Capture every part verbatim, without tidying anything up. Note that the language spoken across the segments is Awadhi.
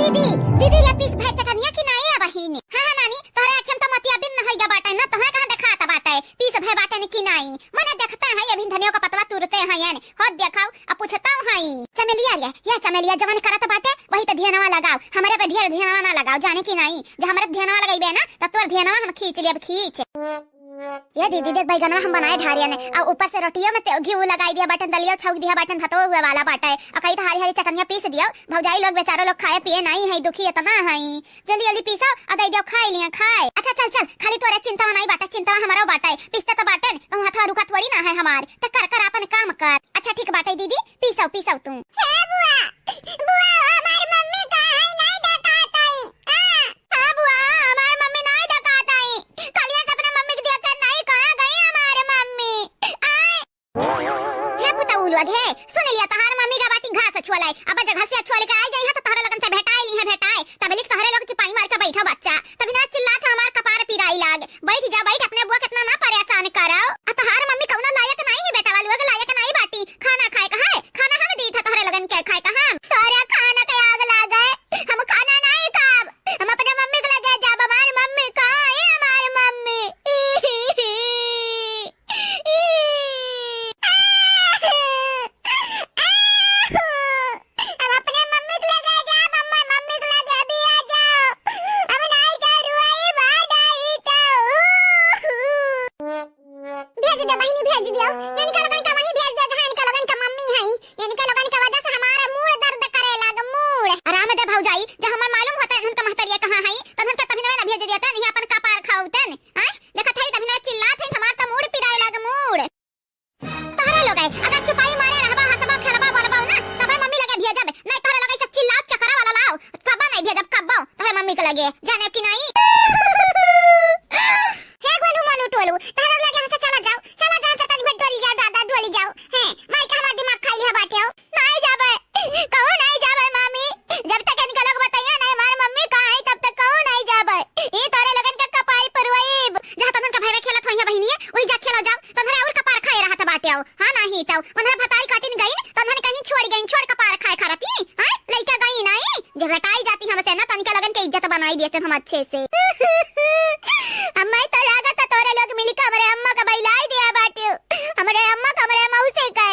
दीदी, दीदी, या पीस भय चटनिया कि नाई है बहिनी? हाँ, हाँ नानी, तोहरे अखियन त मोतियाबिंद न होइगा बाटे ना, तोहरे कहाँ देखात बाटे, पीस भय बाटे न कि नाई? मने देखते हैं, अभी धनियो का पतवा तुरते हैं यानी, हो देखाओ, अब पूछता हूँ। चमेलिया रे, या चमेलिया जवन करत बाटे, वही पे ध्यानवा लगाओ, हमरे पे ढेर ध्यानवा ना लगाओ, जाने कि नाई? जे हमरे पे ध्यानवा लगइबे ना, त तोर ध्यानवा हम खींच लेब, खींच। ए दीदी, देख बैगनवा हम बनाए ढारिया ने, अउ ऊपर से रोटियो में ते-, घी उ लगाई दिया बाटन, दलियो छौंक दिया बाटन, भतवा हुए वाला बाटे। अउ कही त हरी हरी चटनिया पीस दियो, भौजाई लोग बेचारो लोग खाए पिए नाई है, दुखी एतना है। जल्दी जल्दी पीसो अउ दे दियो, खाए लिया खाए। अच्छा चल चल, खाली तोरे चिंता नाई बाटे, चिंता हमारो बाटे। पीसते त बाटन, कहूँ हथवा रुका थोड़ी ना है हमार। त कर कर आपन काम कर। अच्छा ठीक बाटे दीदी, पीसो पीसो तू। हे बुआ, बुआ, हमार मम्मी कहाँ है? नाई देखात है। हाँ। हाँ बुआ, हमार मम्मी नाई देखात आई। कलिया से अपने मम्मी के देख कर नाई, कहाँ गई हमार मम्मी? आय। हे पुतऊ लोग, हे, सुन लिया, तोहार मम्मी का बाटी घास छुअल है। अब जब घास छुअल के आई जाई है, तो तोहरे लोगन से भेटाए ली है, भेटाए। तब लिख तोहरे लोग चुपाई मार के बैठो बच्चा। तभी ना चिल्लात है, हमार कपार पिराई लाग। बैठ जा, बैठ, अपने बुआ कितना ना परेशान कराओ। आ तोहार मम्मी कौनो लायक नाई है बेटा, वालुआ के लायक नाई बाटी। खाना खाए का है, खाना हम दी था तोहरे लोगन के खाए का हम। तोहरे खाना के आग लागे, हम खाना नाई खाब। हम अपने मम्मी के लगे जाब, हमार मम्मी कहाँ है, हमार मम्मी? हम अपने मम्मी के लगे जाब, हमार मम्मी के लगे अभी आ जाओ। हम नाई जाए रुआई बा, नाई जाओ। भेज दे बहिनी, भेज दियो। इनका लोगन का वहीं भेज दे, जहाँ इनका लोगन का मम्मी है। इनका लोगन का वजह से हमारा मूड़ दर्द करे लाग, मूड़। आराम दे भौजाई, जब हमें मालूम होता है इनका महतरिया कहाँ है, तो इनका तभी ना भेज देते, नहीं अपन कपार खाओ तेन। आय, देखत है तभी ना चिल्लात है, हमार तो मूड़ पिराए लाग, मूड़। तोहरे लोग है, अगर चुपाई मारे रहबा, हंसबा, खेलबा, बोलबा ना, तबे मम्मी लगे भेजब। नहीं तोहरे लोग ऐसे चिल्लाओ, चकरा वाला लाओ, कब्बो नहीं भेजब, कब्बो तोहरे मम्मी के लगे, जाने कि नहीं? हे गोलू मोलू टोलू, तोहरे लोग यहाँ से चला जाओ, चला जाओ, से तनी भर डोली जाओ, दादा डोली जाओ। हैं, माई का हमार दिमाग खाई लिया बाटे हो। नाई जाबे, कहूँ नाई जाबे मामी, जब तक इनका लोग बताइए नहीं हमार मम्मी कहाँ है, तब तक कहूँ नाई जाबे। ई तोहरे लोगन के कपारी परवाइब, जहाँ तोहन का भयवे खेलत होइहे बहिनिया, वही जा खेलो जाओ। तोहरे और कपार खाए रहत बाटे हो। हाँ, नाही तो उन्हरे भताई काटिन गईन, तो उन्हरे कहीं छोड़ गईन, छोड़ कपार खाए खरती, हाँ? लइका गई नाही, जे भेटाई जाती हमसे ना, तनिका लोगन के इज्जत बनाई देते हम अच्छे से। अम्मा, तो लागत है तोरे लोग मिलके हमरे अम्मा का बहिलाई दिया बाटे। हमरे अम्मा का, हमरे मौसी का।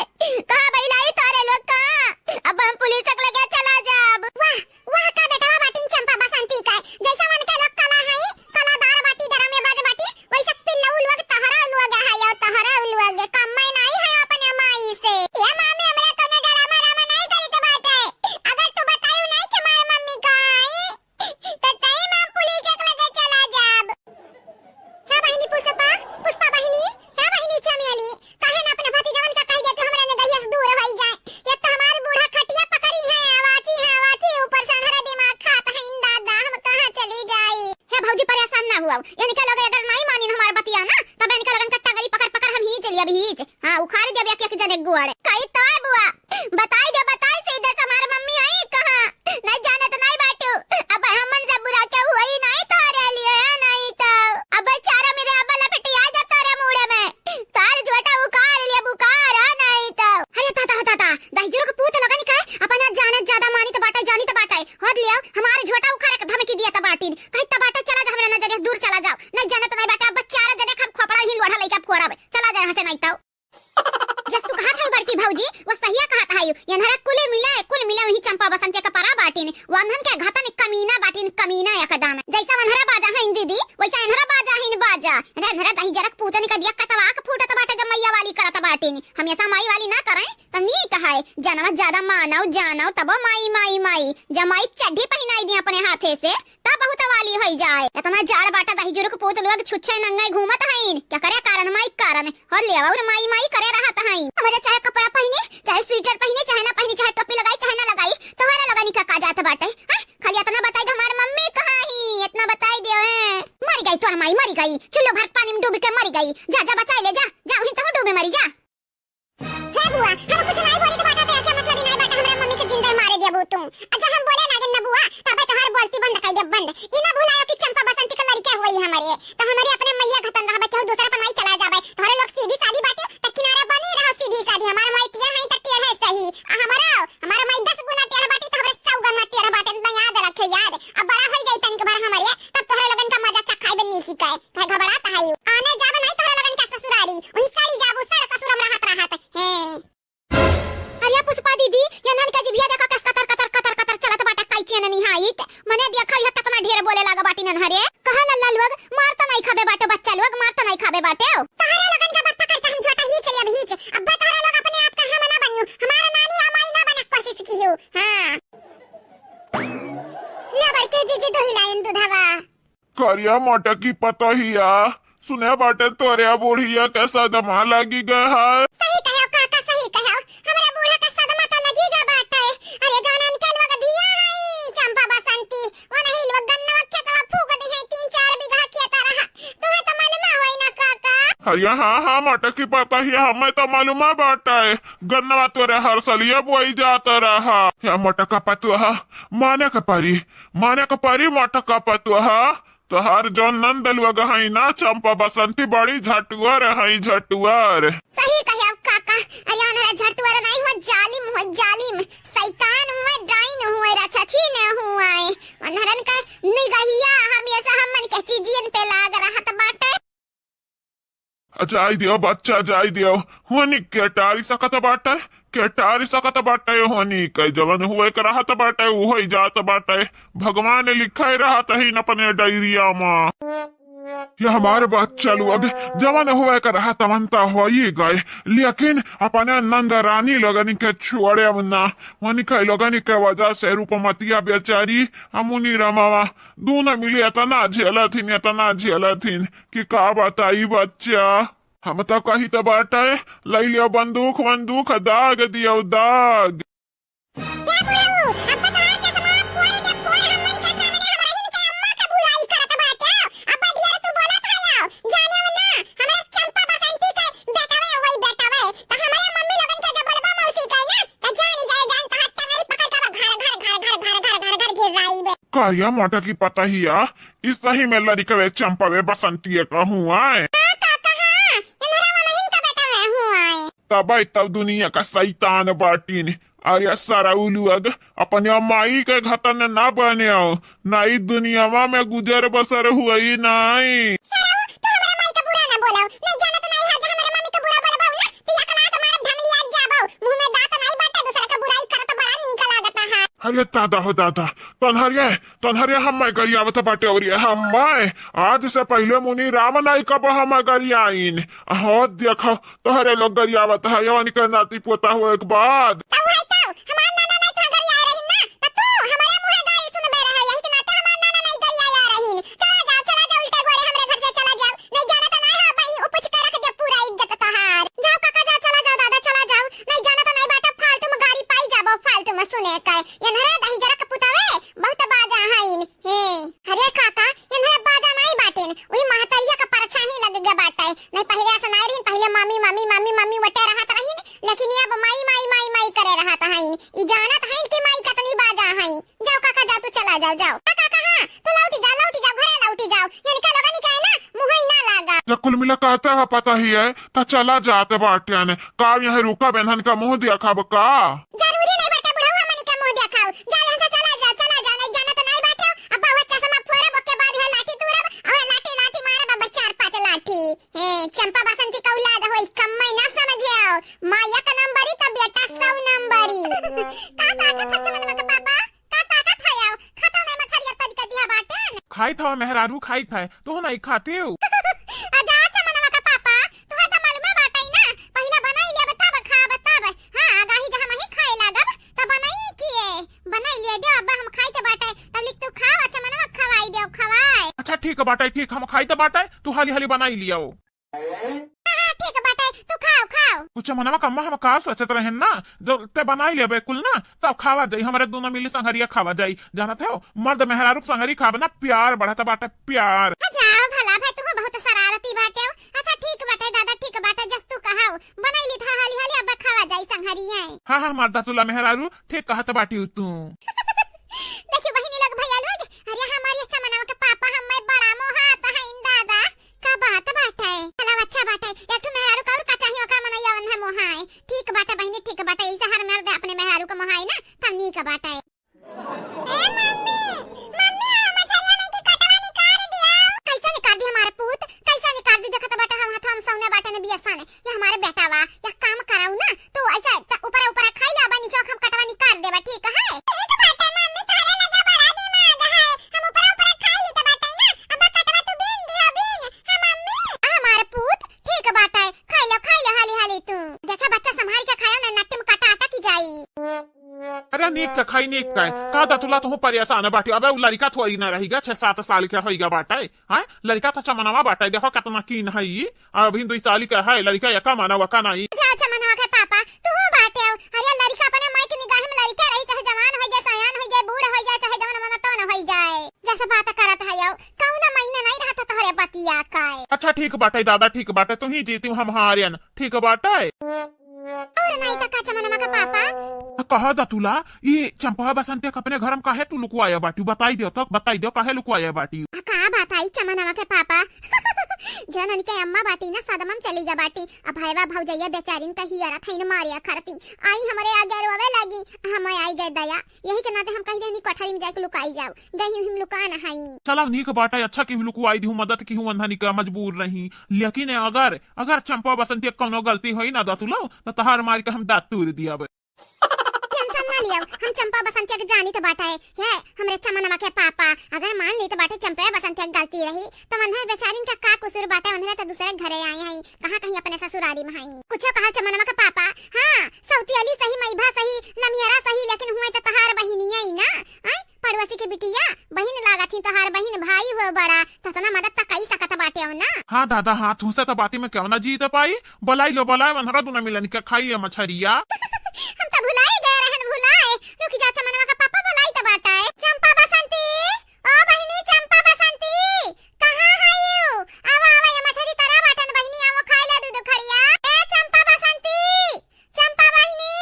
कहाँ बहिलाई तोरे लोग, कहाँ? अब हम पुलिस के लगे चला जाब। वाह, वाह, का बेटवा बाटिन चंपा बसंती का। जैसा मन के लोग कला है, कलादार बाटी, ड्रामेबाज बाटी, वैसे पिल्लऊ लोग तहरा लोग है, यो तहरा लोग कम्मे नहीं है अपने माई से। ये मामी, हमरा कौनो ड्रामा रामा नहीं करी के बाटे। अगर तू बतायू नहीं कि हमार मम्मी कहाँ है, तो तई में पुलिस के लगे चला जाब। हे बहिनी पुष्पा, पुष्पा बहिनी, हे बहिनी चमेली, काहे ना अपने भतीजवन का कह दे कि हमरे नगहिया से दूर होई जाए। एक तो हमार बूढ़ा खटिया पकड़ी है, आवाची है, आवाची, ऊपर से अंधरा दिमाग खात है, इन दादा, हम कहाँ चली जाई? हे भौजी, परेशान ना हुआ, इनके लोग अगर नहीं मानिन हमार बतिया ना, तब इनके लोगन का टंगरी पकड़ पकड़ हम हींच लिया, हींच। हाँ, उखाड़ देब एक एक जने गोड़। कही तो है बुआ, बताई दे, बताई सीधे से हमार मम्मी आई कहाँ? नहीं जानत नहीं बाटू। अब हमन से बुरा केहू होई नहीं तोरे लिए, नहीं तो अब चारा मेरे अब लपटी आ जा तोरे मुड़े में। तार झोटा उखाड़ लिए बुखार आ नहीं तो। अरे ताता हो ताता, दहिजुर के पूत लोगन के अपना जानत ज्यादा मानित बाटे, जानित बाटे। होद लियो, हमार झोटा उखाड़े के धमकी दिया त बाटिन। कही त बाटे चला जा हमरे नजरिया से दूर चला जाओ। नहीं जानत नहीं बाटे, अब चारा जने हम खोपड़ा ही लोढ़ा लइका फोड़ब। चला जा यहाँ से नहीं तो। जस तू कहत है बड़की भौजी, वो सहिया कहत है। ये नहरा कुल मिला, कुल मिला वही चंपा बसंती का परा बाटिन। वो अंधन के घातन कमीना बाटिन, कमीना एकदम। जैसा वनहरा बाजा है दीदी, वैसा इनहरा बाजा है बाजा। अरे इनहरा दही जरक पूतन का दिया कतवा के फूटत बाटे जब मैया वाली करत बाटिन। हमेशा माई वाली ना करें, तो नीक है। जनवा ज्यादा मानव जानव तबो माई, माई, माई। जब माई चड्ढी पहिनाई दी अपने हाथे से, तब बहुत वाली होई जाए। इतना जाड़ बाटा दही जुरुक पूत लोग छुच्छे नंगे घूमत हईन। क्या करे कारण माई कारण? हो ले और माई माई करे रहत हईन। हमरे चाहे कपड़ा पहिने, चाहे स्वेटर पहिने, चाहे ना पहिने, चाहे टोपी लगाई, चाहे ना लगाई, तोहरे लगनी का का जात बाटे? हाँ? खाली इतना बताई दे हमार मम्मी कहाँ ही, इतना बताई दे। मरी गई तोर माई, मरी गई। चुल्लो भर पानी में डूब के मरी गई। जा, जा बचाई ले, जा, जा उहिन तहु डूबे मरी जा। हे बुआ, हम कुछ नाई बोली तो बाटा, तो क्या मतलब ही नाई बाटा, हमरा मम्मी के जिंदा मारे दिया बू तू। अच्छा हम बोले लागे ना बुआ, तबे तोहार बोलती बंद कर दे बंद। ई ना भुलायो कि चंपा बसंती के लड़के हुई हमरे, तो हमरे अपने मैया घतन रहबे, केहू दूसरा पर नाई चला जाबे। तोहरे लोग सीधी सादी बाटे, त किनारा बनी रहो सीधी सादी। हमार माई टिया है त टिया है सही, आ हमारा, हमारा माई दस गुना टेढ़ बाटी, तो हमरे सौ गुना टेढ़ बाटे, इतना याद रखे। देखा, यह कितना ढेर बोले लागा बाटी नन्हरे। कहा लल्ला लोग, मार तो नहीं खाबे बाटे बच्चा लोग, मार तो नहीं खाबे बाटे। तहरा लोगन का बप्पा करता हम झोटा ही चली अब ही चे। अब्बा तहरा लोग अपने आप का हम ना बनियो, हमारा नानी आ माई ना बने कोशिश कियो। हाँ। ले बड़के जीजी दो ही लाइन दूधवा। करिया मोटकी पतोहिया, सुने बाटे तोरे बुढ़िया के सदमा लगी गए है। सही कहो काका, सही कहो, हमरा बूढ़ा के सदमा तो लगी गए बाटे। अरे जौन अनके लोग धिया है चंपा बसंती, वो नहीं लोग गन्ना खेतवा फूक दी है, तीन चार बीघा खेत रहा, तुम्हें तो मालूम होई ना काका। अरे हाँ हाँ मोटकी पतोहिया, हमें तो मालूम बाटे, गन्नवा तोरे हर सलिया बोई जात रहा। या मोटका पतोहा, माने के परी, माने के परी मोटका पतोहा। तोहार जौन नंद लोग हई ना चंपा बसंती बड़ी झटुअर हई, झटुअर। सही कहे अब काका, अरे अनहरा झटुअर नहीं हुआ, जालिम हुआ, जालिम, शैतान हुआ, डाइन हुआ, राक्षसी ने हुआ है। अनहरन का निगहिया हमेशा हमन के चीजियन पे लाग रहत बाटे। जाई दियो बच्चा, जाई दियो। होनी के टारी सकत बाटे, के टारी सकत बाटे, होनी के जवन हुए के रहत बाटे, उहो ही जात बाटे। भगवान लिखे रहत ही न अपने डायरिया मा। ये हमार बच्चा लोग, जवन हुए के रहत तवन त होई गए, लेकिन अपने नंद रानी लोगन के छोड़े ना। होनी के लोगन के वजह से रूपमतिया बेचारी अमुनी रमावा दोनों मिली इतना झेलत हिन, इतना झेलत हिन। कि का बताई बच्चा, हम तो कही तो बाटे, लई लियो बंदूक वंदूक, दाग दियो दाग। ए बुढ़ऊ, अब तो तोहार चश्मा फोड़ के फोड़ हमन के सामने हमरा हिन के अम्मा के बुराई करत बाटे। अब ढेर तू बोलत हया, जाने ना, हमरा चंपा बसंती के बेटवे होई बेटवे, त हमरा मम्मी लोगन के जब बोलबा मौसी कहे ना, त जानी जाए जान तोहार टंगरी पकड़ के घर घर घर घर घर घर घर घर गिराई बे। करिया मोटकी पतोहिया, ई सही में लड़िकवे चंपवे बसंतिये का हुआए। हाँ, काका, हाँ, इनहरा वाला इनका बेटा है हुआए। तबे तब दुनिया का शैतान बाटिन। अरे सरऊ लोग, अपने माई के घतन ना बनेओ, नाई दुनियावा में गुजर बसर हुई नाई। सरऊ, तू हमरा माई का बुरा ना बोलो, नहीं जानत नहीं है, जो हमरा मम्मी का बुरा बोलबो ना, तो एक लात मारब ढंगली आज जाबो, मुंह में दांत नहीं बाटे, दूसरा का बुराई करत बड़ा नीक लागत है। अरे दादा हो दादा, तोन्हरिया तोन्हरे हम्मै गरियावत बाटे, अउरी हम्मै आज से पहिले मुनि राम नाई कब हम्मै गरियाइन। हो देखो, तोहरे लोग गरियावत है, यवन के नाती पोता होए के बाद। तब है तो, हमार नाना नाई तो गरियाए रहिन ना, त तू हमरे मुँहे गारी सुनबे रहे, यही के नाते हमार नाना नाई गरियाए रहिन। चला जाओ, चला जाओ, उल्टे गोड़े हमरे घर से चला जाओ। नहीं जाना तो नहीं है भाई, उपुच के रख दे पूरा इज्जत तोहार। जाओ काका, जाओ, चला जाओ दादा, चला जाओ। नहीं जाना तो नहीं बाटे, फालतू में गारी पाई जाबो, फालतू में सुने के। एनहरे दहिजरा के पुतावे, बहुत बाजा हइन। हे, अरे काका, एनहरे बाजा नाई बाटेन, उही महतरिया का परछाई लग गए बाटे। नहीं पहिले ऐसा नाई रहिन, पहिले मामी, मामी, मामी, मामी वटे रहत रहिन, लेकिन ये अब माई, माई, माई, माई करे रहत हइन। ई जानत हइन कि माई कतनी बाजा हइन। जाओ काका, जाओ, तू चला जाओ, जाओ। आ काका, हाँ, तू लौटी जा, लौटी जा, घरे लौटी जाओ। इनके लोगन के है ना, मुँह ही ना लागा। ये कुल मिला कहते हैं पता ही है, तो चला जात बाटेन। का यहाँ रुका बेनहन का मुँह देखब का? जरूरी नहीं बाटे बुढ़ऊ हमनी के मुँह देखाओ। जा यहाँ से चला जा, चला जा, नहीं जाना तो नहीं बाटे। अब बहुत चश्मा फोड़ब, ओके बाद है लाठी तूरब, और लाठी, लाठी मारब, अब चार पाँच लाठी। हे, चंपा बसंती का औलाद होई, कम्मै ना समझे आओ। माँ एक नंबरी तो बेटा सौ नंबरी। का ताकत है चमनवा के पापा? का ताकत है आओ? खाता में मछरिया तरी कर दिया बाटेन। खाइत हवा मेहरारू, खाइत है, तू नहीं खाती हो। आ जा चमनवा के पापा, तुहे तो मालूमे बाटे ना, पहिले बनाई लेब तब खाब तब। हाँ, आगाही जहाँ वहीं खाए लागब, तब बनाई किए, बनाई लिए दे, अब हम खाइत बाटे, तब लिख तू खाओ, चमनवा खवाई दे, खवाए। अच्छा ठीक बाटे, ठीक, हम खाइत बाटे, तू हाली हाली बनाई लियाओ। हाँ, हाँ, ठीक बाटे, तू खाओ, खाओ। कुछ मनवा कम्मा हम का सोचत रहेन ना, जब ते बनाई लेबे कुल ना, तब खावा जाई, हमरे दोनों मिली संघरिया खावा जाई। जानत हो, मर्द मेहरारू के संघरी खाबे ना, प्यार बढ़त बाटे, प्यार। अच्छा, भला भाई, तू बहुत शरारती बाटे हो। अच्छा, ठीक बाटे दादा, ठीक बाटे, जस तू कहाओ, बनाई ली था हाली हाली, अब खावा जाई संघरिया। हाँ, हाँ, मर्दा तुला मेहरारू, ठीक कहत बाटी तू। देखिए बहिनी लोग, भैया लोग, अरे हमारी चमनवा के पापा हम्मै बड़ा मोहात हइन दादा। का बात बाटे? चला अच्छा बाटे। एक ठो मेहरारू का और का चाहिए, ओकर मनैया मन है मोहाए। ठीक बाटे बहिनी, ठीक बाटे। ऐसे हर मर्द अपने मेहरारू को मोहाए ना, तब नीक बाटे। ए मम्मी, मम्मी, हम मछरिया नहीं की कटवा निकाल दिया। कैसे निकाल दी हमारे पूत? कैसे निकाल दी? देखत बाटे हम हाथ हम सौने बाटे ने बियसा ने। ये हमारे बेटा वा, या काम कराऊ ना। तू ऐसे त-, ऊपर ऊपर खाई ले, अब नीचे हम कटवा निकाल देबा, ठीक है? ठीक बाटे मम्मी, तोहरे लगे बड़ा दिमाग है। त खाई नीक का है। का दतुला तुहू परेशान बाटी? अबे उ लड़िका थोड़ी ना रहिगा, छह सात साल के होइगा बाटे। हाँ, लड़िका तो चमनवा बाटे, देखो कितना कीन है ई। अभी दुई साल के है लड़िका, एका मानव का नाई। जा चमनवा के पापा, तुहू बाटे हो। अरे लड़िका अपने माई के निगाह में लड़िका रही, चाहे जवान होइ जाए, सयान होइ जाए, बूढ़ होइ जाए, चाहे जवन मन तवन होइ जाए। जैसे बात करत है यो, कौनो महीने नहीं रहता तोहरे बतिया का है। अच्छा ठीक बाटे दादा, ठीक बाटे, तुही जीती हम हारेन। ठीक बाटे। और नहीं तो का चमनवा के पापा? कहा दतुला, ई चंपा बसंती के अपने घर में काहे तू लुकवाया बाटी? बताई दियो तो, बताई दियो काहे लुकवाया बाटी? आ का बताई चमनवा के पापा? जौन उनके अम्मा बाटी ना, सदमा में चली गया बाटी। अब भयवा भौजैया बेचारिन का हियरा थैन मारे खरती। आई हमरे आगे रोवे लागी, हम आई गए दया। यही के नाते हम कह देनी कोठरी में जाके लुकाई जाओ। गई हम लुका न हई। चला नीक बाटे, अच्छा कि लुकवाई दिहू, मदद किहू, वंधनी का मजबूर रही। लेकिन अगर, अगर चंपा बसंती के कौनो गलती होई ना दतुलो, तो तहार मार के हम दांत तूर दियाब। टेंशन ना लियो, हम चंपा बसंती के जानी तो बाटे है, हमरे चमनवा के पापा। अगर मान ली तो बाटे चंपा बसंती के गलती रही, तो वन्हर बेचारिन का का कसूर बाटे, वन्हर तो दूसरे घरे आए हैं, कहाँ कहीं अपने ससुरारी में हई। कुछो कहा चमनवा के पापा, हाँ, सौतियली सही, मईभा सही, लमियरा सही, लेकिन हुए तो तहार बहिनिया ही ना, आय? पड़ोसी के बिटिया, बहिन लागत ही तोहार बहिन, भाई हो बड़ा, त इतना मदद त कई सकत बाटे हो ना। हाँ दादा, हाँ, तुहसे त बाती में क्यों ना जीत पाई। बोलाई लो, बोलाए वन्हरा दुना मिलन के खाई है मछरिया। हम त भुलाई गए रहन, भुलाए। रुक जा, चमनवा का पापा बोलाई त बाटे। चंपा बसंती, ओ बहिनी चंपा बसंती, कहाँ है यू? आवा, आवा, ये मछरी तरा बाटन बहिनी, आवा खाए ला दू दो खड़िया। ए चंपा बसंती, चंपा बहिनी,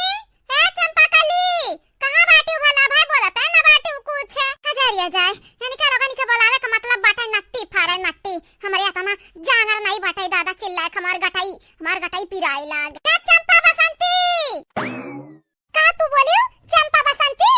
ए चंपा कली, कहाँ बाटिउ भला? भाई बोलत है ना बाटिउ कुछ। हजारिया जाए, इनका लोगन के बोलावे का मतलब बाटे नट्टी फाड़े नट्टी। हमरे इतना जांगर नहीं बाटे दादा, चिल्लाए हमार गटाई, हमार गटाई पिराए लाग। का चंपा बसंती? का तू बोलियो चंपा बसंती?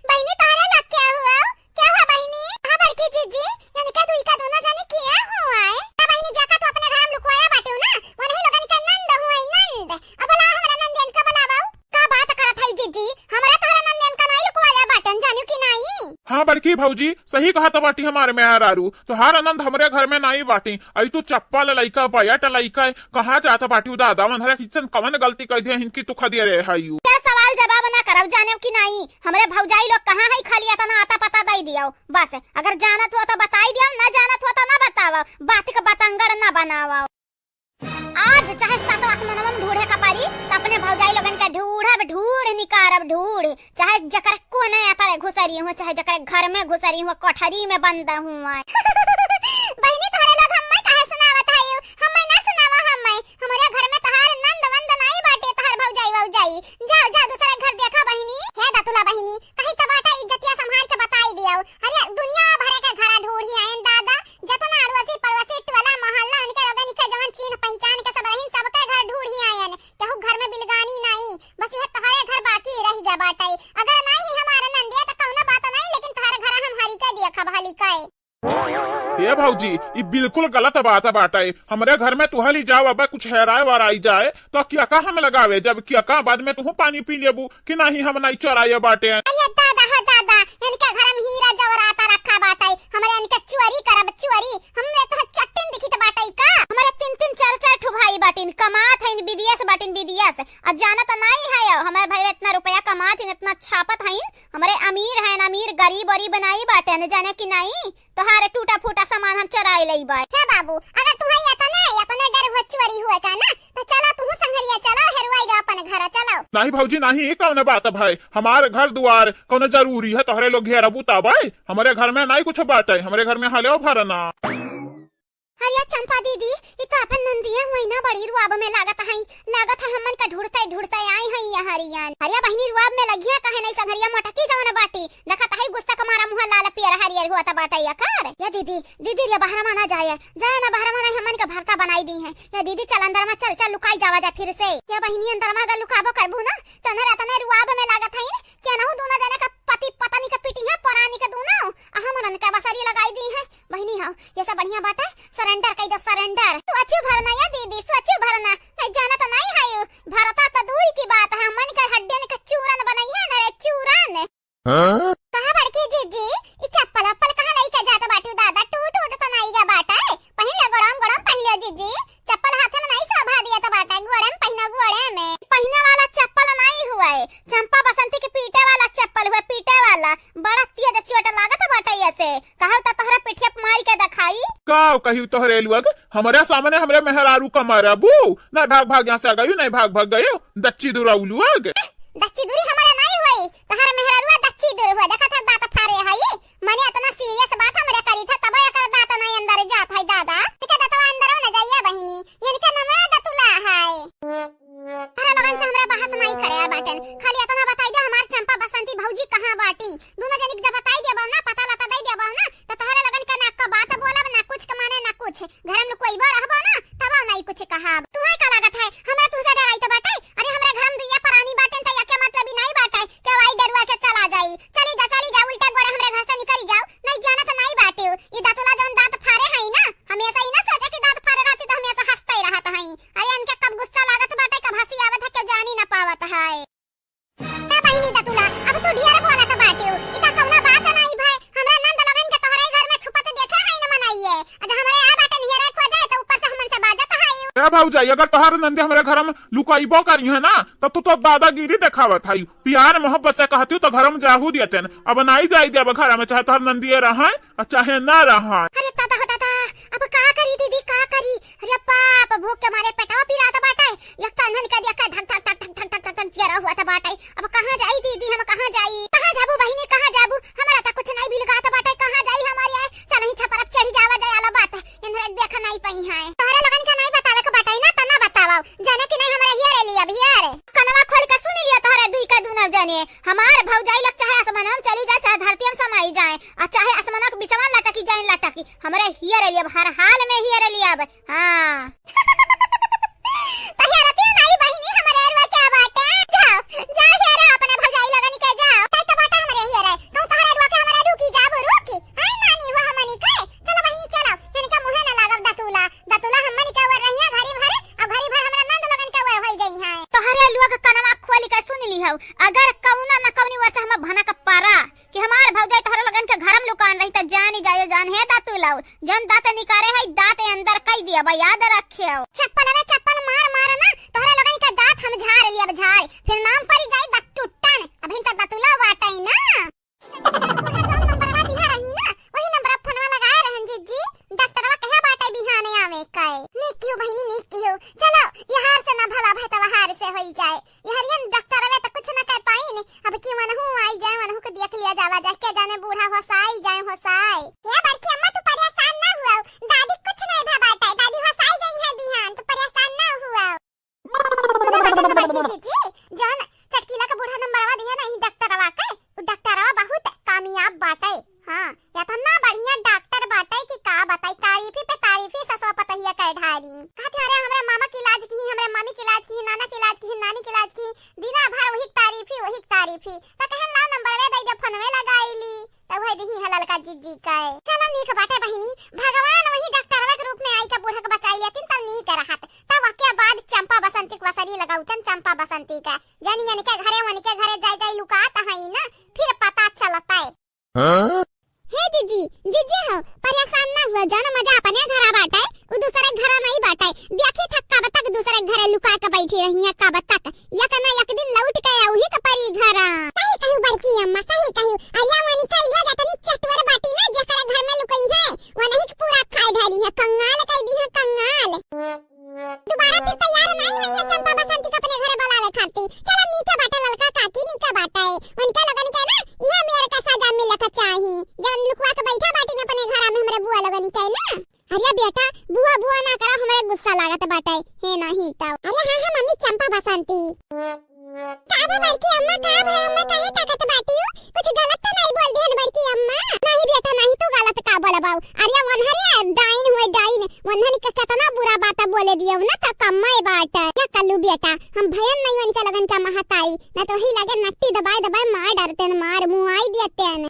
बहिनी तोहरे लग के हुआ? क्या हुआ बहिनी? हाँ बड़की जीजी, इनका दुई का दोनों जने किया हुआ है? का बहिनी जाका तू अपने घर में लुकवाया बाटिउ ना, वो नहीं लोगन के नंद हुआ है, नंद। अब बोला हमरा नंद इनका बोलावा। का बात करत है जीजी? हमरा तोहरा नंदियन का नाई लुकवाया बाटन, जानियो कि नाई? हाँ बड़की भौजी, सही कहत बाटी हमार मेहरारू, तोहार नंद हमरे घर में नाई बाटी। आई तू चप्पल लइका, बयट लइका, कहाँ जात बाटी दादा? मनहरा किचन कवन गलती कर दिया हिनकी तू खदिया रे हायू। का सवाल जवाब ना करब, जानियो कि नाई? हमरे भौजाई लोग कहाँ है, खाली इतना आता पता दे दियो बस। अगर जानत हो तो बताई दियो, ना जानत हो तो ना बतावा, बात के बतंगड़ ना बनावा। आज चाहे सतवा आसमानवा में ढूढ़े का पारी, त अपने भौजाई लोगन के ढूढ़ब, ढूढ़ निकारब, ढूढ़। चाहे जकर कोने अतरे घुसरी हुआ, चाहे जकर घर में घुसरी हुआ, कोठरी में बंद हुआ। बहिनी, तोहरे लोग हम्मे काहे सुनावत हयू? हम्मे ना सुनावा, हम्मे। हमरे घर में तोहार नंद वंद नाई बाटे, तोहार भौजाई वौजाई। जाओ, जाओ, दूसरे घर देखा बहिनी। हे दतुला बहिनी, कहीं तो बाटा इज्जतिया संभाल के बताई दियो। अरे, दुनिया भरे के घरा ढूढ़ी आयन दादा। जतना अड़ोसी पड़ोसी, टोला मोहल्ला, उनके लोगन के जवन चीन्ह पहिचान के सब रहिन, सबके घर ढूढ़ी आयन। केहू घर में बिलगानी नाई, बस यह तोहरे घर बाकी रह गया बाटे। अगर नाई ही हमारे नंदिया तो कौनो बात नाई, लेकिन तोहरे घर हम हरी के दिया खबहली के। ए भौजी, ई बिल्कुल गलत बात बाटे। हमरे घर में तुहली जाओ, अब कुछ हेराए वराई जाए, तो क्या का हम लगावे, जब क्या का बाद में तुहू पानी पी लेबू कि नाही हम नाही चोराए बाटे। अरे दादा हो दादा, इनके घर में हीरा जवाहरात रखा बाटे, हमरे इनके चोरी करब चोरी, हमरे तो चट्टिन दिखित बाटे का? हमरे तीन तीन चार चार ठो भाई बाटिन, कमात हइन विदेश बाटिन विदेश, आ जानत नाही है, हमरे भाई इतना रुपया कमात हइन, इतना छापत हइन, हमरे अमीर हइन अमीर, गरीब वरीब नाही बाटे, जाने कि नाही? तोहार टूटा फूटा सामान हम चोराई लई बा। हे बाबू, अगर तुम्हारी इतने, इतने डर हुआ चोरी हुआ का ना, तो चलो तुम संघरिया चलो, हेरवाई दो अपन घर चलो। नाही भौजी नाही, ई कौन बात है भाई? हमार घर दुआर कौन जरूरी है तोहरे लोग घेरबू तब है? हमरे घर में नाही कुछ बात है, हमरे घर में हले भरना। अरे चंपा दीदी, ई तो अपन नंदिया हुई ना, बड़ी रुआब में लागत है, लागत है हमन का ढूंढते ढूंढते आई है ये हरियन। अरे बहिनी रुआब में लगिया काहे नाही संघरिया मोटकी जवन बाटी, देखत है गुस्सा के मारा मुंह लाल पियर हरियर हुआ त बाटे एकर। या दीदी, दीदी रे बहरवा ना जाए, जाए ना बहरवा, नाही हमन के भरता बनाई दी है। या दीदी चल अंदर में चल, चल लुकाई जावा जा फिर से। या बहिनी अंदर में अगर लुकाबो करबू ना, तो अंदर इतने रुआब में लागत है कि अनहु दोनों जने का पति पत्नी के पीटी है, परानी के दोनों, आ हमरन का बसरी लगाई दी है। बहिनी हो, ये सब बढ़िया बात है, surrender कई दो, surrender। सोचू भरना या दीदी, सोचू भरना, नहीं जानत नाही है यू। भरता तो दूर की बात है, मन के हड्डियन के चूरन बनई है ना रे, चूरन। हाँ? कहाँ बड़की जीजी, ई चप्पल अप्पल कहाँ लइके जात बाटू दादा? टूट उट तो नाही गा बाटे? पहिन ले, गोड़म गोड़म पहिन ले जीजी, चप्पल हाथे में नाही शोभा दिया तो बाटे, गोड़े में पहिना, गोड़े में। पहिने वाला चप्पल नाही हुआ है, चंपा बसंती के पीटे वाला चप्पल। अब कहियो तोहरे लुआ के, हमरे सामने हमरे मेहरारू का मारबू? नहीं भाग भाग यहाँ से आ गयू, नहीं भाग भाग गयू, दच्ची दुराऊ लुआ के। दच्ची दूरी हमारा नहीं हुई, तोहर मेहरारुआ दच्ची दूर हुआ। देखा था दाँत फारे है ये, मने इतना serious बात हमरे करी था, तब एकर दाँत नहीं अंदर जात है दादा। इनके दतवा अंदर न जाइए बहिनी, ये इनके नमवा दतुला है। तोहरे लोगन से हमरा बहस नाई करे बाटेन, खाली इतना बताई दे हमार चंपा बसंती भौजी कहाँ बाटी। दोनों जनी के जब बताई देबो ना, पता लता दे देबो ना, तो तोहरे लोगन के ना को बात बोलब, ना कुछ के माने ना कुछ। घर में कोई बो रहबो ना, तब नाई कुछ कहब। तुहे का लागत है, हमरा तुहसे डराई तो बाटे? अरे हमरा घर में दुइया परानी बाटेन, तो यके मतलब ही नाई बाटे कि वाई डरुआ के चला जाई। चली जा, चली जा, उल्टा गोड़े हमरे घर से निकली जाओ, नहीं जानत नाई बाटे। ई दतुला जौन दाँत फारे हई ना, हमेशा ही ना सोचे कि दाँत फारे रहती तो हमेशा हंसते ही रहत हई। अरे इनके कब गुस्सा लागत बाटे, कब हंसी आवत है, के जानी ना पावत है। का बहिनी दतुला, अब तू ढेर बोलत बाटियो। ई का कौना बात नाई भाई, हमरा नंद लोगन के तोहरे घर में छुपत देखे है न मनाइए। आज हमरे आ बाटे निहरे खो जाए तो ऊपर से हमन से बाजत है। ए भौजाई, अगर तोहर नंदे हमरे घर में लुकाइबो करी है ना, तो तू तो दादागिरी देखावत है। प्यार मोहब्बत से कहती तो घर में जाहू देते न। अब नाई जाई देब घर में, चाहे तोहर नंदिए रहे और चाहे ना रहे। अरे दादा हो दादा, अब का करी दीदी, का करी? अरे बाप, भूख के मारे पेटवा पिरात बाटे। एक तो अनहन के देख के धक धक धक धक धक धक धक धक जियरा हुआ था बाटे। अब कहाँ जाई दीदी, हम कहाँ जाई? कहाँ जाबू बहिनी, कहाँ जाबू? हमारा तो कुछ नहीं बिलगात बाटे, कहाँ जाई हमारी आए? चल ही छपरक चढ़ी जावा जाए, आला बात है। इन्हरे देख नहीं पई है। तोहरे लोगन के नहीं बतावे के बाटे ना, त ना बतावा। जाने कि नहीं हमरा हियरे लिया, हियरे। कनवा खोल के सुन लिया तोहरे दुई के दुनो जने। हमार भौजाई लोग चाहे आसमानवा में चली जाए, चाहे धरती में समाई जाए, और चाहे आसमानवा के बिचवा लटकी जाए, लटकी। हमरे हियरे लिया, हर हाल में हियरे लिया। हाँ। तहिया रतिया नाई बहिनी, हमरे अरुआ क्या बाटे? जाओ, जाओ हेरा अपने भौजाई लगन के जाओ। ताई तो बाटे हमरे हियरे। कहूँ तोहरे अरुआ के हमरे रुकी जाबो, रुकी। हाय नानी हुआ हमनी के। चलो बहिनी, चलो। इनका मुँहे न लागब दतुला। दतुला हमनी के ओर रहिया घरी भर, और घरी भर हमरा नंद लगन के ओर होई जाई है। तोहरे अरुआ के कनवा खोली के सुन ली हऊ। अगर कौनो न कौनी वसे हम भनक पारा, कि हमार भौजाई तोहरे लोगन के घर में लुकान रही त जानी जाए जान हे दातुलाऊ, जौन दाँत निकारे है दाँत अंदर कई दिया बा, याद रखे हो। चप्पल अबे चप्पल मार मार ना, तोहरे लोगन के दाँत हम झाड़ लिया अब झाड़, फिर नाम पड़ी जाई दाँत टूटन, अभी तो दातुला बाटे ना। बूढ़ा जौन नंबरवा दिहा रही ना, वही नंबर फोनवा लगाए रहन जीजी, डॉक्टरवा कहे बाटे बिहाने आवे के। नीक कियो बहिनी, नीक कियो। चलो, यहार से ना भला भय तो वहार से होई जाए। यहरियन डॉक्टरवे तो कुछ न कर पाइन, अब की वनहु आई जाए, वनहु के देख लिया जावा जाए, के जाने बूढ़ा होसाई जाए, होसाई। हे बड़की अम्मा, तू परेशान ना हुआ, दादी कुछ नहीं भा बाटे, दादी होसाई जाई है बिहान, तू परेशान ना हुआ। सुने बाटे ना बड़की जीजी, जौन चटकीला के बूढ़ा नंबरवा दिया नहीं डॉक्टरवा के, उ डॉक्टरवा बहुत कामयाब बाटे। हाँ, इतना बढ़िया डॉक्टर बाटे कि का बताई, तारीफी पे तारीफी ससुआ पतहिया कह ढारी। कहत है, "अरे, हमरे मामा के इलाज की, हमरे मामी के इलाज की, नाना के इलाज की, नानी के इलाज की, दिना भर वही तारीफी, वही तारीफी।" त कहन, "लाओ नंबरवे दे दे, फोनवे लगाई ली।" त वह दिही है ललका जीजी का। चलो, नीक बाटे बहिनी, भगवान वही डॉक्टरवा के रूप में आई के बूढ़ा के बचाई लेतिन, तब नीक रहत। तब वके बाद चंपा बसंती के वसरी लगाउतन, चंपा बसंती का। जनी जनी के घरे, वनी के घरे जाई जाई लुकात हई ना, फिर पता चलता है। हाँ? हे जीजी, जीजी हो, परेशान ना हुआ, जान मजा अपने घरा बाटे, उ दूसरे घरा नहीं बाटे। देखी था कब तक दूसरे घरे लुका के बैठी रही है, कब तक? एक ना एक दिन लौट के औही के परी घरा। सही कहू बड़की अम्मा, सही कहू। अरे वनी का इहे जतनी चटवर बाटी ना, जेकरे घर में लुकई है, वनही के पूरा खाए ढारी है, कंगाल कई दी है, कंगाल। दोबारा फिर तैयार नाई होई है चंपा बसंती के अपने घरे बुलावे खातिर। चलो नीके बाटे ललका काकी, नीके बाटे। उनके लोगन के ना इहे मेर के सजा मिले के चाही। जौन लुकवा के बैठा बाटी न अपने घरा में हमरे बुआ लोगन के ना। अरे बेटा, बुआ बुआ ना करा, हमरे गुस्सा लागत बाटे। हे नाही तो। अरे हाँ हाँ मम्मी चंपा बसंती। का भा बड़की अम्मा, का भा अम्मा, काहे ताकत बाटियो? कुछ गलत तो नहीं बोल दिहन बड़की अम्मा? नहीं बेटा, नहीं तू गलत का बोलबाऊ। अरे वनहरे डाइन हुए डाइन, वनहन के कितना बुरा बात बोले दियो ना, तो कम्मा बात। क्या कल्लू बेटा, हम भयन नहीं उनके लगन का महतारी, ना तो वही लगे नट्टी दबाए दबाए मार डरते न, मार मुआई देते न।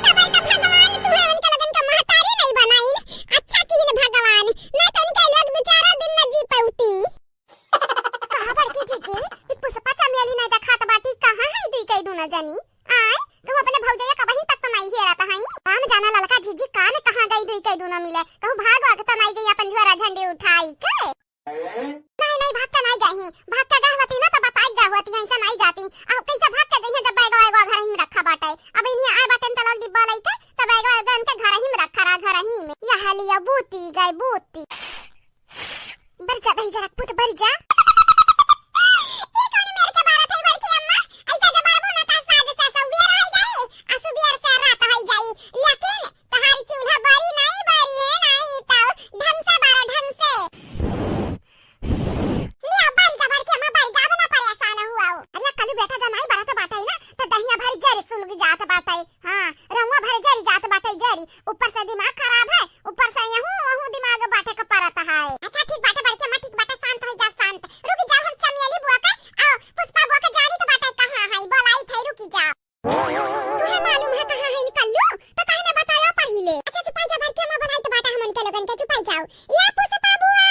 तबै तो भगवान तुहे उनके लगन का महतारी नहीं बनाइन। अच्छा किहिन भगवान, ना तो उनके लोग दो चार दिन न जी पौती। कहाँ बड़की जीजी, ई पुष्पा चमेली नहीं देखात बाटी, कहाँ है दुई कई दूना जनी? आय, कहूँ अपने भौजैया का बहिन तक तो नहीं हेरत हई। राम जाना ललका जीजी कान कहाँ गई दुई कई दूना मिले, कहूँ भाग वाग तो नहीं गई अपन झोरा झंडी उठाई के। नहीं, नहीं, भाग के नहीं गई, भाग के गए होती ना तो बताई गए होती, ऐसा नहीं जाती। अब कैसे भाग के गई है जब बैगवा वैगवा घर ही में रखा बाटे। अब इन्हें आए बाटे त लोग डिब्बा लेके, तो बैगवा वैगवा इनके घर बाटे। हाँ, रउआ भरे जरी जात बाटे जरी, ऊपर से दिमाग खराब है, ऊपर से यहू वहू दिमाग बाटे के परत है। अच्छा ठीक बाटे बड़की अम्मा, ठीक बाटे, शांत होइ जा शांत। रुकी जाओ हम चमेली बुआ के, आओ पुष्पा बुआ के जानी तो बाटे कहाँ है, बोलाई थे, रुकी जाओ। तुहे मालूम है कहाँ है निकल्लू? तो काहे न बताया पहिले? अच्छा चुपाई जा बड़की अम्मा, बोलाई तो बाटे हमन के लोगन के, चुपाई जाओ। या पुष्पा बुआ,